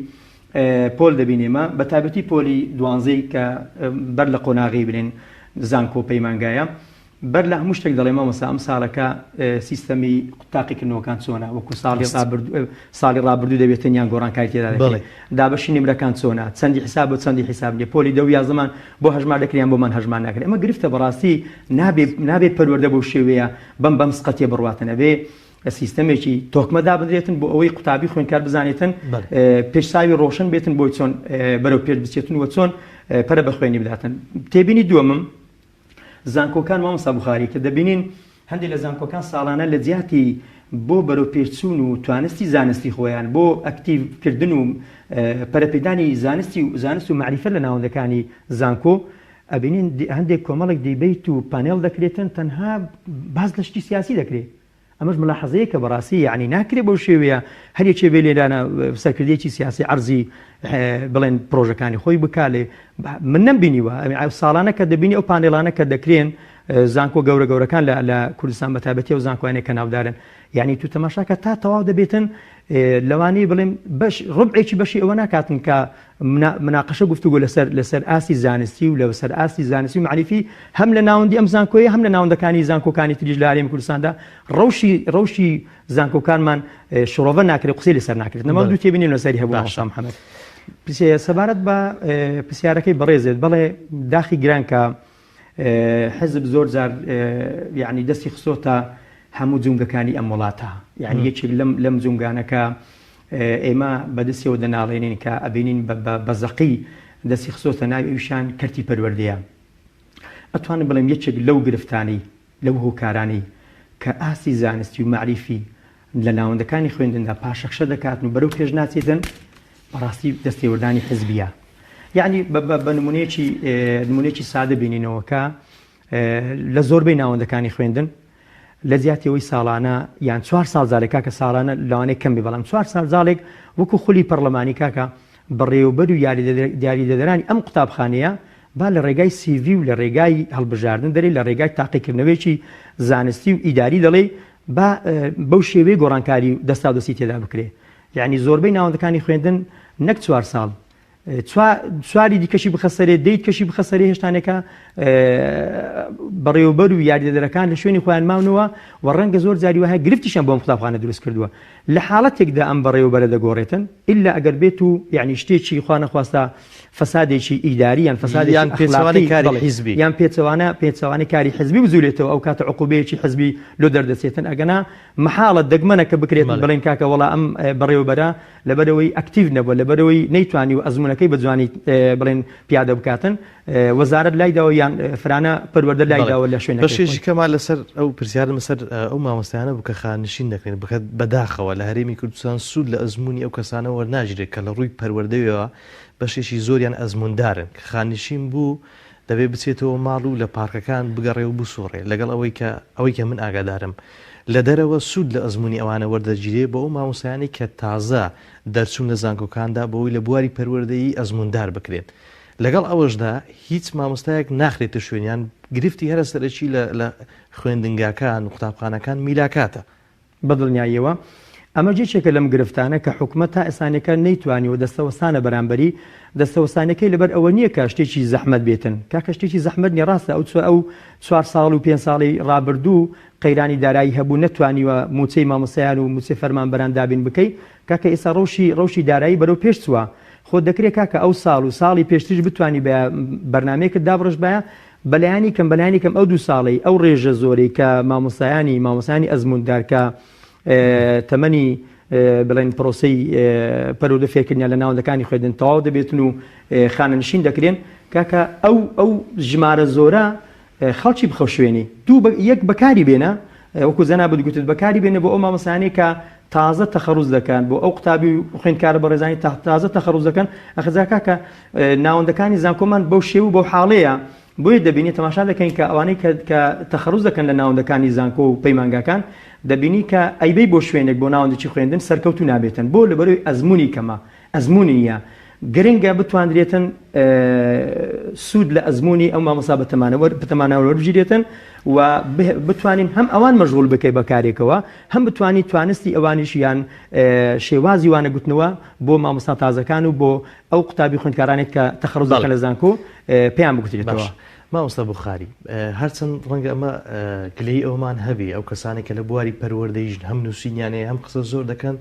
پۆل دەبین ئێمە بە تایبەتی پۆلی دوانزەی کە بەر لە قۆناغی بلێن زانکۆ پەیمانگایە بەر لە هەموو شتێک دەڵێ مامۆستا ئەم ساڵەکە سیستەمی تاقیکردنەوەکان چۆنە وەکو ساڵی ڕابردوو ساڵی ڕابردوو دەبێتن یان گۆڕانکاری تێدا دەکرێت دابەشی نمرەکان چۆنە چەندی حساب و چەندی حساب نیە پۆلی دە و یازدەمان بۆ هەژمار دەکرێت یان بۆمان هەژمار ناکرێت ئەمە گرفتە بەڕاستی نابێ نابێ پەروەردە بەو شێوەیە بەم بەم سقەتێ بڕواتن ئەبێ سیستەمێکی تۆکمە دابنرێتن بۆ ئەوەی قوتابی خوێندکار بزانێتن پێشساوی ڕۆشن بێتن بۆی چۆن بەرەو پێش بچێتن و چۆن پەرە بە خوێنی بداتن. تێبینی دووەمم زانکۆکان مامۆستا بوخاری کە دەبینین هەندێک لە زانکۆکان ساڵانە لە جیاتی بۆ بەرەو پێشچوون و توانستی زانستی خۆیان بۆ ئەکتیڤ کردن و پەرەپێدانی زانستی و زانست و مەعریفە لە ناوەندەکانی زانکۆ ئەبینین هەندێک کۆمەڵێک debate و پانێڵ دەکرێتن تەنها باس لە شتی سیاسی دەکرێت ئەمەش ملاحەزەیەکە بەڕاستی یەعنی ناکرێ بەو شێوەیە هەر یەکێ بێ لێرانە سەرکردەیەکی سیاسی عەرزی بڵێن پرۆژەکانی خۆی بکا لێ من نەمبینیوە ساڵانە کە دەبینی ئەو پانێڵانە کە دەکرێن زانکۆ گەورە گەورەکان لە لە کوردستان بە تایبەتی ئەو زانکۆیانەی کە ناودارن یعنی تو تەماشاکە تا تەواو دەبێتن لەوانەیە بڵێم بەش ڕبعێکی بەشی ئەوە ناکاتن کە مناقەشە گفتوگۆ لەسەر لەسەر ئاستی زانستی و لەسەر ئاستی زانستی و مەعریفی هەم لە ناوەندی ئەم زانکۆیە هەم لە ناوەندەکانی زانکۆکانی تریش لە هەرێمی کوردستاندا ڕەوشی ڕەوشی زانکۆکانمان شڕۆڤە ناکرێت قسەی لەسەر ناکرێت نەما دوو تێبینیم لەسەری هەبوو مامۆستا محەمەد سەبارەت بە پرسیارەکەی بەڕێزت بەڵێ داخی گران کە حزب زۆر جار یعنی دەستی خستۆتە هەموو جونگەکانی ئەم وڵاتە یعنی یەکێک لەم لەم جونگانەکە ئێمە بە دەستیەوە دەناڵێنین کە ئەبینین بە زەقی دەستی خستۆتە ناوی ئەویشان کەرتی پەروەردەیە. ئەتوانم بڵێم یەکێک لەو گرفتانەی، لەو هۆکارانەی کە ئاستی زانستی و مەعریفی لە ناوەندەکانی خوێندندا پاشەکشە دەکاتن و بەرەو پێش ناچێتن بەڕاستی دەستێوەردانی حزبیە. یەعنی بە نمونەیەکی نمونەیەکی سادە بینینەوە کە لە زۆربەی ناوەندەکانی خوێندن لە جیاتی ئەوەی ساڵانە یان چوار ساڵ جارێک کاکە ساڵانە لەوانەیە کەم بێ بەڵام چوار ساڵ جاڵێک وەکو خولی پەڕلەمانی کاکە بەڕێوەبەر و یاریدەدەرانی ئەم قوتابخانەیە با لە ڕێگای CV و لە ڕێگای هەڵبژاردن دەرێ لە ڕێگای تاقیکردنەوەیەکی زانستی و ئیداری دەڵێ با بەو شێوەیە گۆڕانکاری و دەستاودەستی تێدا بکرێ یعنی زۆربەی ناوەندەکانی خوێندن نەک چوار ساڵ چواری دیکەشی بخە سەرێ دەیت کەشی بخە سەرێ هێشتانێکە بەڕێوەبەر و یاریدەدەرەکان لە شوێنی خۆیان ماونەوە و ڕەنگە زۆر جاری وایە گرفتیشیان بۆ ئەم قوتابخانە دروست کردووە لە حاڵەتێکدا ئەم بەڕێوەبەرە دەگۆڕێتن ئیلا ئەگەر بێت و یعنی شتێکی خوا نەخواستە فەسادێکی ئیداری یان فەسادێکی یان پێچەوانەی ئەخلاقی کاری بەڵێ حیزبی. یان پێچەوانە پێچەوانەی کاری حیزبی بجولێتەوە ئەو کاتە عقوبەیەکی حیزبی لۆ دەردەچێتن ئەگەنا مەحاڵە دەگمەنە کە بکرێتن بەڵێ. بڵێن کاکە وەڵا ئەم بەڕێوەبەرە لەبەرئەوەی ئەکتیڤ نەبووە، لەبەرئەوەی نەیتوانیوە ئەزموونەکەی بە جوانی بڵێن پیادە بکاتن، وەزارەت لایداوە یان فرانە پەروەردە بەڵێ لایداوە لە شوێنەکەی بەشێکی خۆی. کەمان لەسەر ئەو پرسیارم لەسەر ئەو مامۆستایانە بوو کە خانەنشین دەکرێن، بکە بەداخەوە لە هەرێمی کوردستان سوود لە ئەزموونی ئەو کەسانە وەرناگیرێت کە لە ڕووی پەروەردەوە بەشێکی زۆریان ئەزمووندارن، کە خانەنشین بوو دەبێ بچێتەوە ماڵ و لە پارکەکان بگەڕێ و بسوڕێ، لەگەڵ ئەوەی کە ئەوەی کە من ئاگادارم لە دەرەوە سوود لە ئەزموونی ئەوانە وەردەگیرێ بۆ ئەو مامۆستایانەی کە تازە دەرچوون لە زانکۆکاندا بۆ ئەوەی لە بواری پەروەردەیی ئەزمووندار بکرێن. لەگەڵ ئەوەشدا هیچ مامۆستایەک ناخرێتە شوێنیان، گرفتی هەرە سەرەکی لە لە خوێندنگاکان و قوتابخانەکان میلاکاتە. بەدڵنیاییەوە ئەمەش یەکێکە لەم گرفتانە کە حکومەت تا ئێستانێکە نەیتوانیوە دەستەوەستانە بەرامبەری، دەستەوەستانەکەی لەبەر ئەوە نییە کە شتێکی زەحمەت بێتن، کاکە شتێکی زەحمەت نییە ڕاستە ئەو ئەو چوار ساڵ و پێنج ساڵەی ڕابردوو قەیرانی دارایی هەبوو نەتوانیوە مووچەی مامۆستایان و مووچەی فەرمانبەران دابین بکەی، کاکە ئێستا ڕەوشی ڕەوشی دارایی بەرەو پێش چووە خۆ دەکرێ کاکە ئەو ساڵ و ساڵی پێشتریش بتوانی بە بەرنامەیەکت دابڕشتبایە بەلایەنی کەم بەلایەنی کەم ئەو دوو ساڵەی ئەو ڕێژە زۆرەی کە مامۆستایانی مامۆستایانی ئەزمووندار کە تەمەنی بڵێن پرۆسەی پەروەردە فێرکردنیان لە ناوەندەکانی خوێندن تەواو دەبێتن و خانەنشین دەکرێن کاکە ئەو ئەو ژمارە زۆرە خەڵکی بخەو شوێنی دوو یەک بەکاری بێنە وەکو جەنابت گوتت بەکاری بێنە بۆ ئەو مامۆستایانەی کە تازە تەخەڕوز دەکەن بۆ ئەو قوتابی و خوێندکارە بەڕێزانی تازە تەخەڕوز دەکەن ئەخەجا کاکە ناوەندەکانی زانکۆمان بەو شێوە و بەو حاڵەیە بۆیە دەبینی تەماشا دەکەین کە ئەوانەی کە کە تەخەڕوز دەکەن لە ناوەندەکانی زانکۆ و پەیمانگاکان دەبینی کە ئەیبەی بۆ شوێنێک بۆ ناوەندێکی خوێندن سەرکەوتوو نابێتن بۆ لەبەرەوەی ئەزموونی کەمە ئەزموونی نییە گرنگە بتواندرێتن سوود لە ئەزموونی ئەو مامۆستا بەتەمانە وەربگیرێتن و بتوانین هەم ئەوان مەشغول بکەی بە کارێکەوە هەم بتوانی توانستی ئەوانیش یان شێوازی وانە گوتنەوە بۆ مامۆستا تازەکان و بۆ ئەو قوتابی خوێندکارانێک کە تەخەڕوج دەکەن لە زانکۆ پێیان بگوترێتەوە. مامۆستا بوخاری، هەرچەند ڕەنگە ئەمە گلەیی ئەوەمان هەبێ ئەو کەسانەی کە لە بواری پەروەردەیشن هەم نووسینیان هەیە هەم قسە زۆر دەکەن،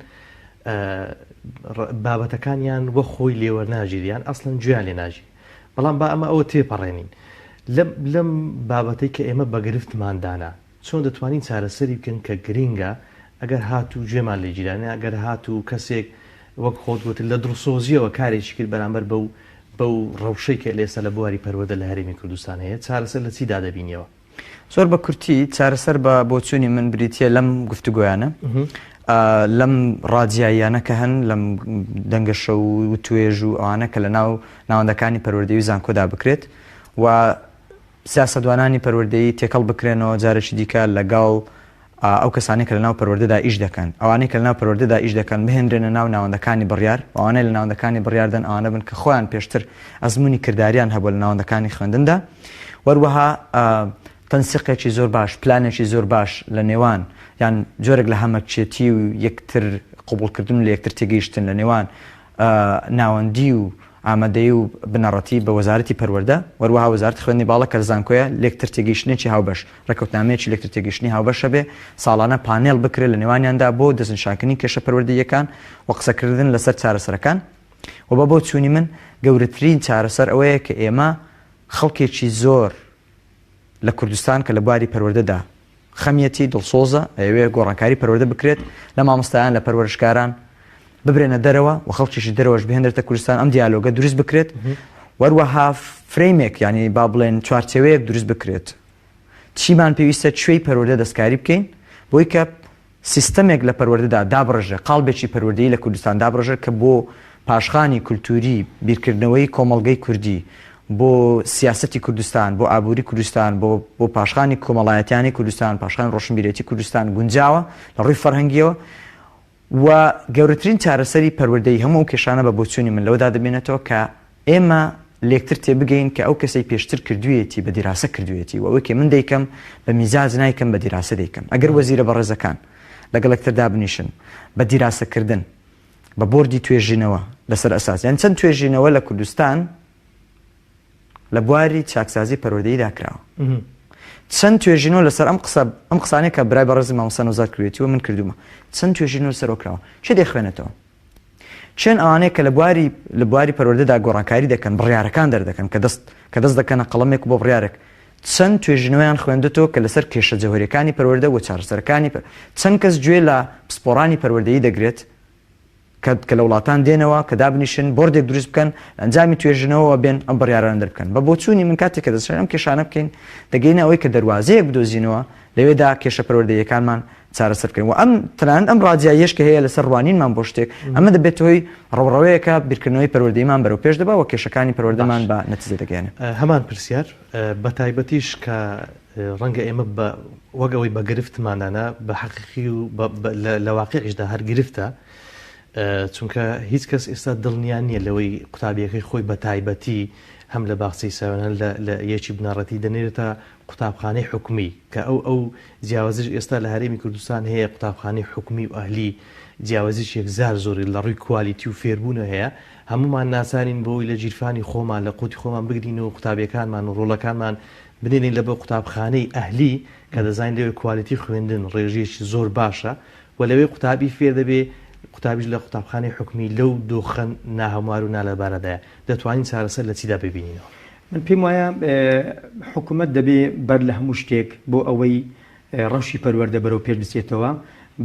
بابەتەکانیان وەک خۆی لێوەرناگیرێ یان ئەسڵەن گوێیان لێ ناگیرێ بەڵام با ئەمە ئەوە تێپەڕێنین لەم لەم بابەتەی کە ئێمە بە گرفتمان دانا چۆن دەتوانین چارەسەری بکەین کە گرینگە ئەگەر هاتوو گوێمان لێ گیرا یان ئەگەر هاتوو کەسێک وەک خۆت گوتت لە دڵسۆزیەوە کارێکی کرد بەرامبەر بەو بەو ڕەوشەی کە ئێستا لە بواری پەروەردە لە هەرێمی کوردستان هەیە چارەسەر لە چیدا دەبینیەوە؟ زۆر بە کورتی چارەسەر بە بۆچوونی من بریتییە لەم گفتوگۆیانە لەم ڕاجیاییانە کە هەن لەم دەنگەشە و وتوێژ و ئەوانە کە لە ناو ناوەندەکانی پەروەردەی و زانکۆدا بکرێت و سیاسەتوانانی پەروەردەیی تێکەڵ بکرێنەوە جارێکی دیکە لەگەڵ ئەو کەسانەی کە لەناو پەروەردەدا ئیش دەکەن، ئەوانەی کە لەناو پەروەردەدا ئیش دەکەن بهێنرێنە ناو ناوەندەکانی بڕیار و ئەوانەی لە ناوەندەکانی بڕیاردەن ئەوانە بن کە خۆیان پێشتر ئەزموونی کرداریان هەبووە لە ناوەندەکانی خوێندندا وەروەها تەنسیقێکی زۆر باش پلانێکی زۆر باش لە نێوان یان جۆرێک لە هەمەکچێتی و یەکتر قبوڵکردن و لە یەکتر تێگەیشتن لە نێوان ناوەندی و ئامادەیی و بنەڕەتی بە وەزارەتی پەروەردە، وەروەها وەزارەتی خوێندنی باڵا کە لە زانکۆیە لێکترتێگەیشتنێکی هاوبەش، ڕێککەوتنامەیەکی لێکترتێگەیشتنی هاوبەش هەبێ، ساڵانە پانێڵ بکرێ لە نێوانیاندا بۆ دەستنیشانکردنی کێشە پەروەردەییەکان و قسەکردن لەسەر چارەسەرەکان و بە بۆچوونی من گەورەترین چارەسەر ئەوەیە کە ئێمە خەڵکێکی زۆر لە کوردستان کە لە بواری پەروەردەدا خەمیەتی، دڵسۆزە، ئەیەوێ گۆڕانکاری پەروەردە بکرێت، لە مامۆستایان، لە پەروەرشکاران ببرێنە دەرەوە و خەڵکیشی دەرەوەش بهێنرێتە کوردستان، ئەم دیالۆگە دروست بکرێت، وەروەها فرەیمێک یانی با بڵێن چوارچێوەیەک دروست بکرێت. چیمان پێویستە کوێی پەروەردە دەستکاری بکەین بۆی کە سیستەمێک لە پەروەردەدا دابڕێژرێت، قاڵبێکی پەروەردەیی لە کوردستان دابڕێژرێت کە بۆ پاشخانی کولتووری بیرکردنەوەی کۆمەڵگەی کوردی، بۆ سیاسەتی کوردستان، بۆ ئابووری کوردستان، بۆ بۆ پاشخانی کۆمەڵایەتیانەی کوردستان، پاشخانی ڕۆشنبیرێتی کوردستان گونجاوە لە ڕووی فەرهەنگییەوە و گەورەترین چارەسەری پەروەردەیی هەموو ئەو کێشانە بە بۆچوونی من لەوەدا دەبینێتەوە کە ئێمە لێکتر تێبگەین کە ئەو کەسەی پێشتر کردوویەتی بە دیراسە کردوویەتی و ئەوەی کە من دەیکەم بە میزاج نایکەم بە دیراسە دەیکەم. ئەگەر وەزیرە بەڕێزەکان لەگەڵ یەکتر دابنیشن بە دیراسەکردن بە بۆردی توێژینەوە لەسەر ئەساس یان چەند توێژینەوە لە کوردستان لە بواری چاکسازی پەروەردەییدا کراوە چەند توێژینەوە لەسەر ئەم قسە ئەم قسانەی کە برای بەڕێزی مامۆستا نەوزاد کردوێتی و من کردومە چەند توێژینەوە لەسەر کراوە چێ دەخوێنێتەوە چێن ئەوانەیە کە لە بواری لە بواری پەروەردەدا گۆڕانکاری دەکەن بڕیارەکان دەردەکەن کە دەست کە دەست دەکەنە قەڵەمێک بۆ بڕیارێک چەند توێژینەوەیان خوێندتەوە کە لەسەر کێشە جەوهەریەکانی پەروەردە و چارەسەرەکانی چەند کەس گوێ لە پسپۆڕانی پەروەردەیی دەگرێت کە کە لە وڵاتان دێنەوە کە دابنیشن بۆردێک دروست بکەن لە ئەنجامی توێژینەوەوە بێن ئەم بڕیارانە دەربکەن بە بۆچوونی من کاتێک کە دەستنیشانی ئەم کێشانە بکەین دەگەینە ئەوەی کە دەروازەیەک بدۆزینەوە لەوێدا کێشە پەروەردەییەکانمان چارەسەر بکەین و ئەم تەنانەت ئەم ڕاجیاییەش کە هەیە لەسەر ڕوانینمان بۆ شتێک ئەمە دەبێت هۆی ڕەوڕەوەیەکە بیرکردنەوەی پەروەردەیمان بەرەو پێش دەبا و کێشەکانی پەروەردەمان بە نەتیجە دەگەیەنێ. هەمان پرسیار بە تایبەتیش کە ڕەنگە ئێمە بە وەک ئەوەی بە گرفتمان دانا بە حەقیقی و لە واقیعیشدا هەر گرفتە چونکە هیچ کەس ئێستا دڵنیا نییە لەوەی قوتابیەکەی خۆی بە تایبەتی هەم لە باخچەی ساوێنە لە یەکی بنەڕەتی دەنێرێتە قوتابخانەی حکومی کە ئەو ئەو جیاوازیش ئێستا لە هەرێمی کوردستان هەیە قوتابخانەی حکومی و ئەهلی جیاوازیش یەکجار زۆری لە ڕووی کوالیتی و فێربوونە هەیە هەموومان ناچارین بۆی لە گیرفانی خۆمان لە قوتی خۆمان بگرین و قوتابیەکانمان و ڕۆڵەکانمان بنێرین لە بۆ قوتابخانەی ئەهلی کە دەزانین لەوێ کوالیتی خوێندن ڕێژەیەکی زۆر باشە و لەوێ قوتابی فێر دەبێ قوتابیش لە قوتابخانەی حکومی لەو دۆخە ناهەموار و نالەبارەدایە دەتوانین چارەسەر لە چیدا ببینینەوە؟ من پێم وایە حکومەت دەبێ بەر لە هەموو شتێک بۆ ئەوەی ڕەوشی پەروەردە بەرەو پێش بچێتەوە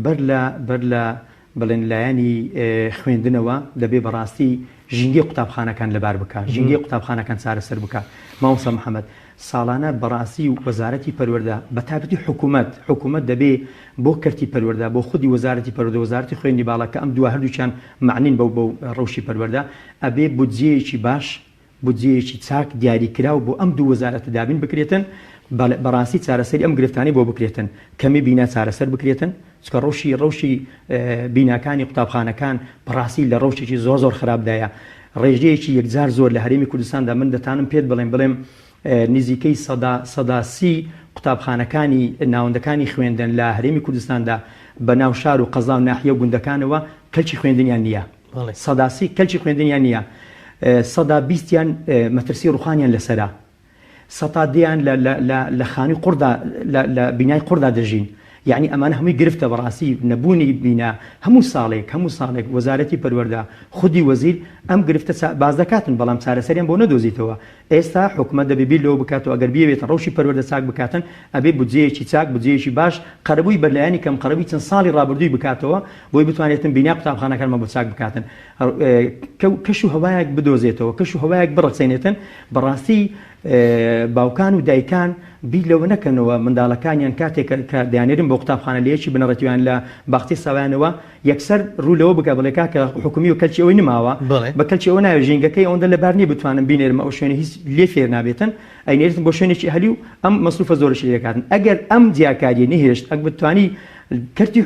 بەر لە بەر لە بڵێن لایەنی خوێندنەوە دەبێ بەڕاستی ژینگەی قوتابخانەکان لەبار بکا ژینگەی قوتابخانەکان چارەسەر بکا مامۆستا محەممەد ساڵانە بەڕاستی وەزارەتی پەروەردە بە تایبەتی حکوومەت حکوومەت دەبێ بۆ کەرتی پەروەردە بۆ خودی وەزارەتی پەروەردە وەزارەتی خوێندنی باڵا کە ئەم دووە هەردووکیان مەعنین بەو بەو ڕەوشی پەروەردە ئەبێ بودجەیەکی باش بودجەیەکی چاک دیاریکراو بۆ ئەم دوو وەزارەتە دابین بکرێتن، بەڕاستی چارەسەری ئەم گرفتانەی بۆ بکرێتن، کەمی بینا چارەسەر بکرێتن، چونکە ڕەوشی ڕەوشی بیناکانی قوتابخانەکان بەڕاستی لە ڕەوشێکی زۆر زۆر خراپدایە، ڕێژەیەکی یەکجار زۆر لە هەرێمی کوردستاندا من دەتانم پێت بڵێم بڵێم نزیکەی 30% قوتابخانەکانی ناوەندەکانی خوێندن لە هەرێمی کوردستاندا بە ناو شار و قەزا و ناحیە و گوندەکانەوە کەلکی خوێندنیان نییە. 30% کەلکی خوێندنیان نییە، 20%یان مەترسی ڕوخانیان لەسەرە، سەتا دیان لە خانووی قوڕدا لە بینای قوڕدا دەژین. یعنی ئەمانە هەمووی گرفتە بەڕاستی نەبوونی بینا هەموو ساڵێک هەموو ساڵێک وەزارەتی پەروەردە خودی وەزیر ئەم گرفتە باس دەکاتن بەڵام چارەسەریان بۆ نەدۆزیتەوە ئێستا حکومەت دەبێ بیر لەوە بکاتەوە ئەگەر بیەوێت ڕەوشی پەروەردە چاک بکاتن ئەبێ بودجەیەکی چاک بودجەیەکی باش قەرەبووی بەرلایەنی کەم قەرەبووی چەند ساڵی ڕابردووی بکاتەوە بۆی بتوانێتن بینای قوتابخانەکانمان بۆ چاک بکاتن کەش و هەوایەک بدۆزێتەوە کەش و هەوایەک بڕەخسێنێتن بەڕاستی باوکان و دایکان بیر لەوە نەکەنەوە منداڵەکانیان کاتێک کە دەیانێرن بۆ قوتابخانە لە یەکی بنەڕەتیان لە باخچەی ساوایانەوە یەکسەر ڕوو لەوە بکە بڵێ کاکە حکومی و کەلکی ئەوەی نماوە بە کەلکی ئەوە ناوێ ژینگەکەی ئەوەندە لەبار نییە بتوانم بینێرمە ئەو شوێنە هیچ لێ فێر نابێتن ئەینێرتن بۆ شوێنێکی ئەهلی و ئەم مەسروفە زۆرشی لێ دەکاتن ئەگەر ئەم جیاکاریە نەهێشت ئەگ بتوانی کەرتی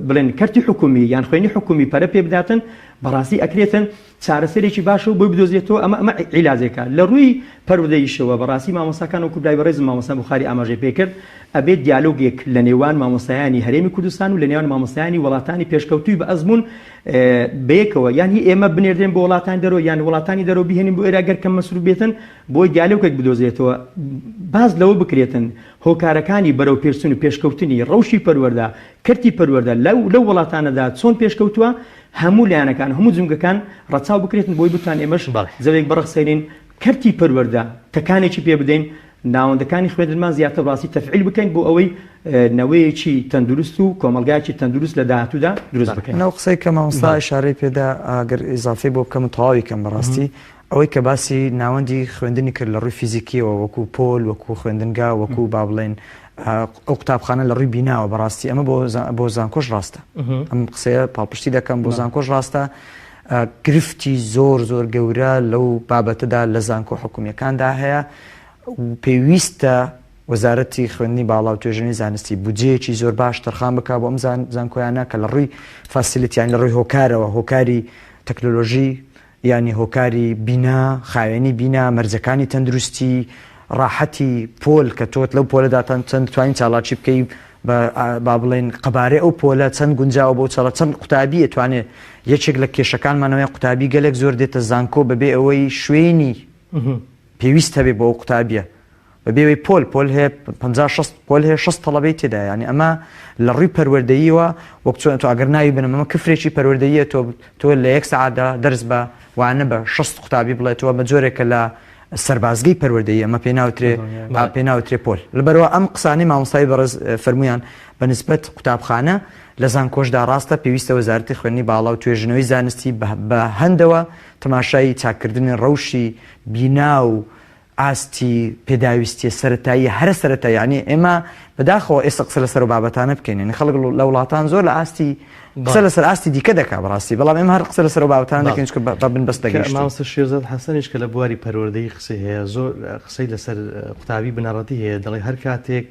بڵێن کەرتی حکومی یان خوێنی حکومی پەرە پێ بداتن بەڕاستی ئەکرێتن چارەسەرێکی باشە و بۆی بدۆزرێتەوە ئەمە ئەمە عیلاجێکە لە ڕووی پەروەردەییشەوە بەڕاستی مامۆستاکان وەکو برای بەڕێزم مامۆستا بوخاری ئاماژەی پێکرد ئەبێت دیالۆگێک لە نێوان مامۆستایانی هەرێمی کوردستان و لە نێوان مامۆستایانی وڵاتانی پێشکەوتووی بە ئەزموون بەیەکەوە یان هی ئێمە بنێردرێن بۆ وڵاتانی دەرەوە یان وڵاتانی دەرەوە بهێنین بۆ ئێرە گەر کەم مەسروف بێتن بۆی دیالۆگێک بدۆزرێتەوە باس لەوە بکرێتن هۆکارەکانی بەرەو پێشچوون و پێشکەوتنی ڕەوشی پەروەردە کەرتی پەروەردە لەو لەو وڵاتانەدا چۆن پێشکەوتووە هەموو لایەنەکان هەموو جومگەکان ڕەچاو بکرێتن بۆی بتوان ئێمەش جەوێک بڕەخسێنین کەرتی پەروەردە تەکانێکی پێ بدەین ناوەندەکانی خوێندنمان زیاتر ڕاستی تەفعیل بکەین بۆ ئەوەی نەوەیەکی تەندروست و کۆمەڵگایەکی تەندروست لە داهاتوودا دروست بکەین. من ئەو قسەی کە مامۆستا ئیشارەی پێدا ئەگەر ئیزافەی بۆ بکەم و تەواوی کەم بەڕاستی ئەوەی کە باسی ناوەندی خوێندنی کرد لە ڕووی فیزیکیەوە وەکو پۆل وەکو خوێندنگا وەکو با بڵێین ئەو قوتابخانە لە ڕووی بیناوە بەڕاستی ئەمە بۆ بۆ زانکۆش ڕاستە ئەم قسەیە پاڵپشتی دەکەم بۆ زانکۆش ڕاستە گرفتی زۆر زۆر گەورە لەو بابەتەدا لە زانکۆ حکومیەکاندا هەیە و پێویستە وەزارەتی خوێندنی باڵا و توێژینەوەی زانستی بودجەیەکی زۆر باش تەرخان بکا بۆ ئەم زانکۆیانە کە لە ڕووی facility یان لە ڕووی هۆکارەوە هۆکاری تەکنۆلۆژی یانی هۆکاری بینا، خاوێنی بینا، مەرجەکانی تەندروستی، ڕاحەتی پۆل کە تۆ لەو پۆلەدا چەند دەتوانی چالاکی بکەی بە با بڵێین قەبارەی ئەو پۆلە چەند گونجاوە بۆ چالا چەند قوتابی ئەتوانێ یەکێک لە کێشەکانمانەوەی قوتابی گەلێک زۆر دێتە زانکۆ بەبێ ئەوەی شوێنی پێویست هەبێ بۆ ئەو قوتابیە بەبێ ئەوەی پۆل پۆل هەیە 50 60 پۆل هەیە 60 تەڵەبەی تێدایە یانی ئەمە لە ڕووی پەروەردەییەوە وەک چۆن تۆ ئەگەر ناوی بنم ئەمە کفرێکی پەروەردەییە تۆ تۆ لە یەک سەعاتدا دەرس بە وانە بە 60 قوتابی بڵێتەوە بە جۆرێکە لە سەربازگەی پەروەردەیی ئەمە پێ ناوترێ پێ ناوترێ پۆل لەبەرەوە ئەم قسانەی مامۆستای بەڕێز فەرموویان بە نسبەت قوتابخانە لە زانکۆشدا ڕاستە پێویستە وەزارەتی خوێندنی باڵا و توێژینەوەی زانستی بە هەندەوە تەماشای چاککردنی ڕەوشی بینا و. ئاستی پێداویستیە سەرەتاییە هەرە سەرەتایی یانی ئێمە بەداخەوە ئێستا قسە لەسەر بابەتانە بکەین یانی خەڵک لە وڵاتان زۆر لە ئاستی قسە لەسەر ئاستی دیکە دەکا بەڕاستی بەڵام ئێمە هەر قسە لەسەر بابەتانە دەکەین چونکە بە بنبەست دەگەیشتین. مامۆستا شێرزاد حەسەنیش کە لە بواری پەروەردەیی قسەی هەیە زۆر قسەی لەسەر قوتابی بنەڕەتی هەیە دەڵێ هەر کاتێک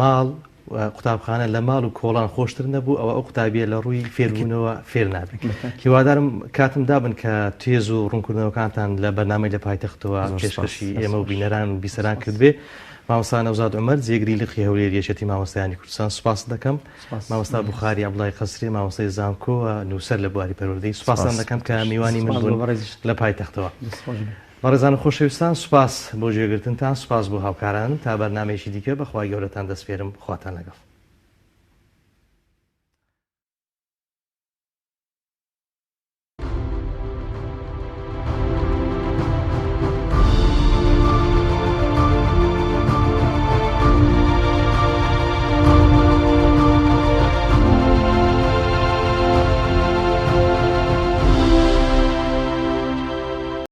ماڵ قوتابخانە لە ماڵ و کۆڵان خۆشتر نەبوو ئەوە ئەو قوتابیە لە ڕووی فێربوونەوە فێر نابێت هیوادارم کاتم دابن کە تێز و ڕوونکردنەوەکانتان لە بەرنامەی لە پایتەختەوە پێشکەشی ئێمە و بینەران و بیسەران کردبێ مامۆستا نەوزاد عومەر جێگری لقی هەولێر یەکێتی مامۆستایانی کوردستان سوپاست دەکەم مامۆستا بوخاری عەبدوڵای قەسرێ مامۆستای زانکۆ و نووسەر لە بواری پەروەردەی سوپاستان دەکەم کە میوانی من بوون لە پایتەختەوە. بەڕێزان و خۆشەویستان سوپاس بۆ گوێگرتنتان سوپاس بۆ هاوکارانم تا بەرنامەیەکی دیکە بە خوای گەورەتان دەسپێرم خواتان لەگەڵ.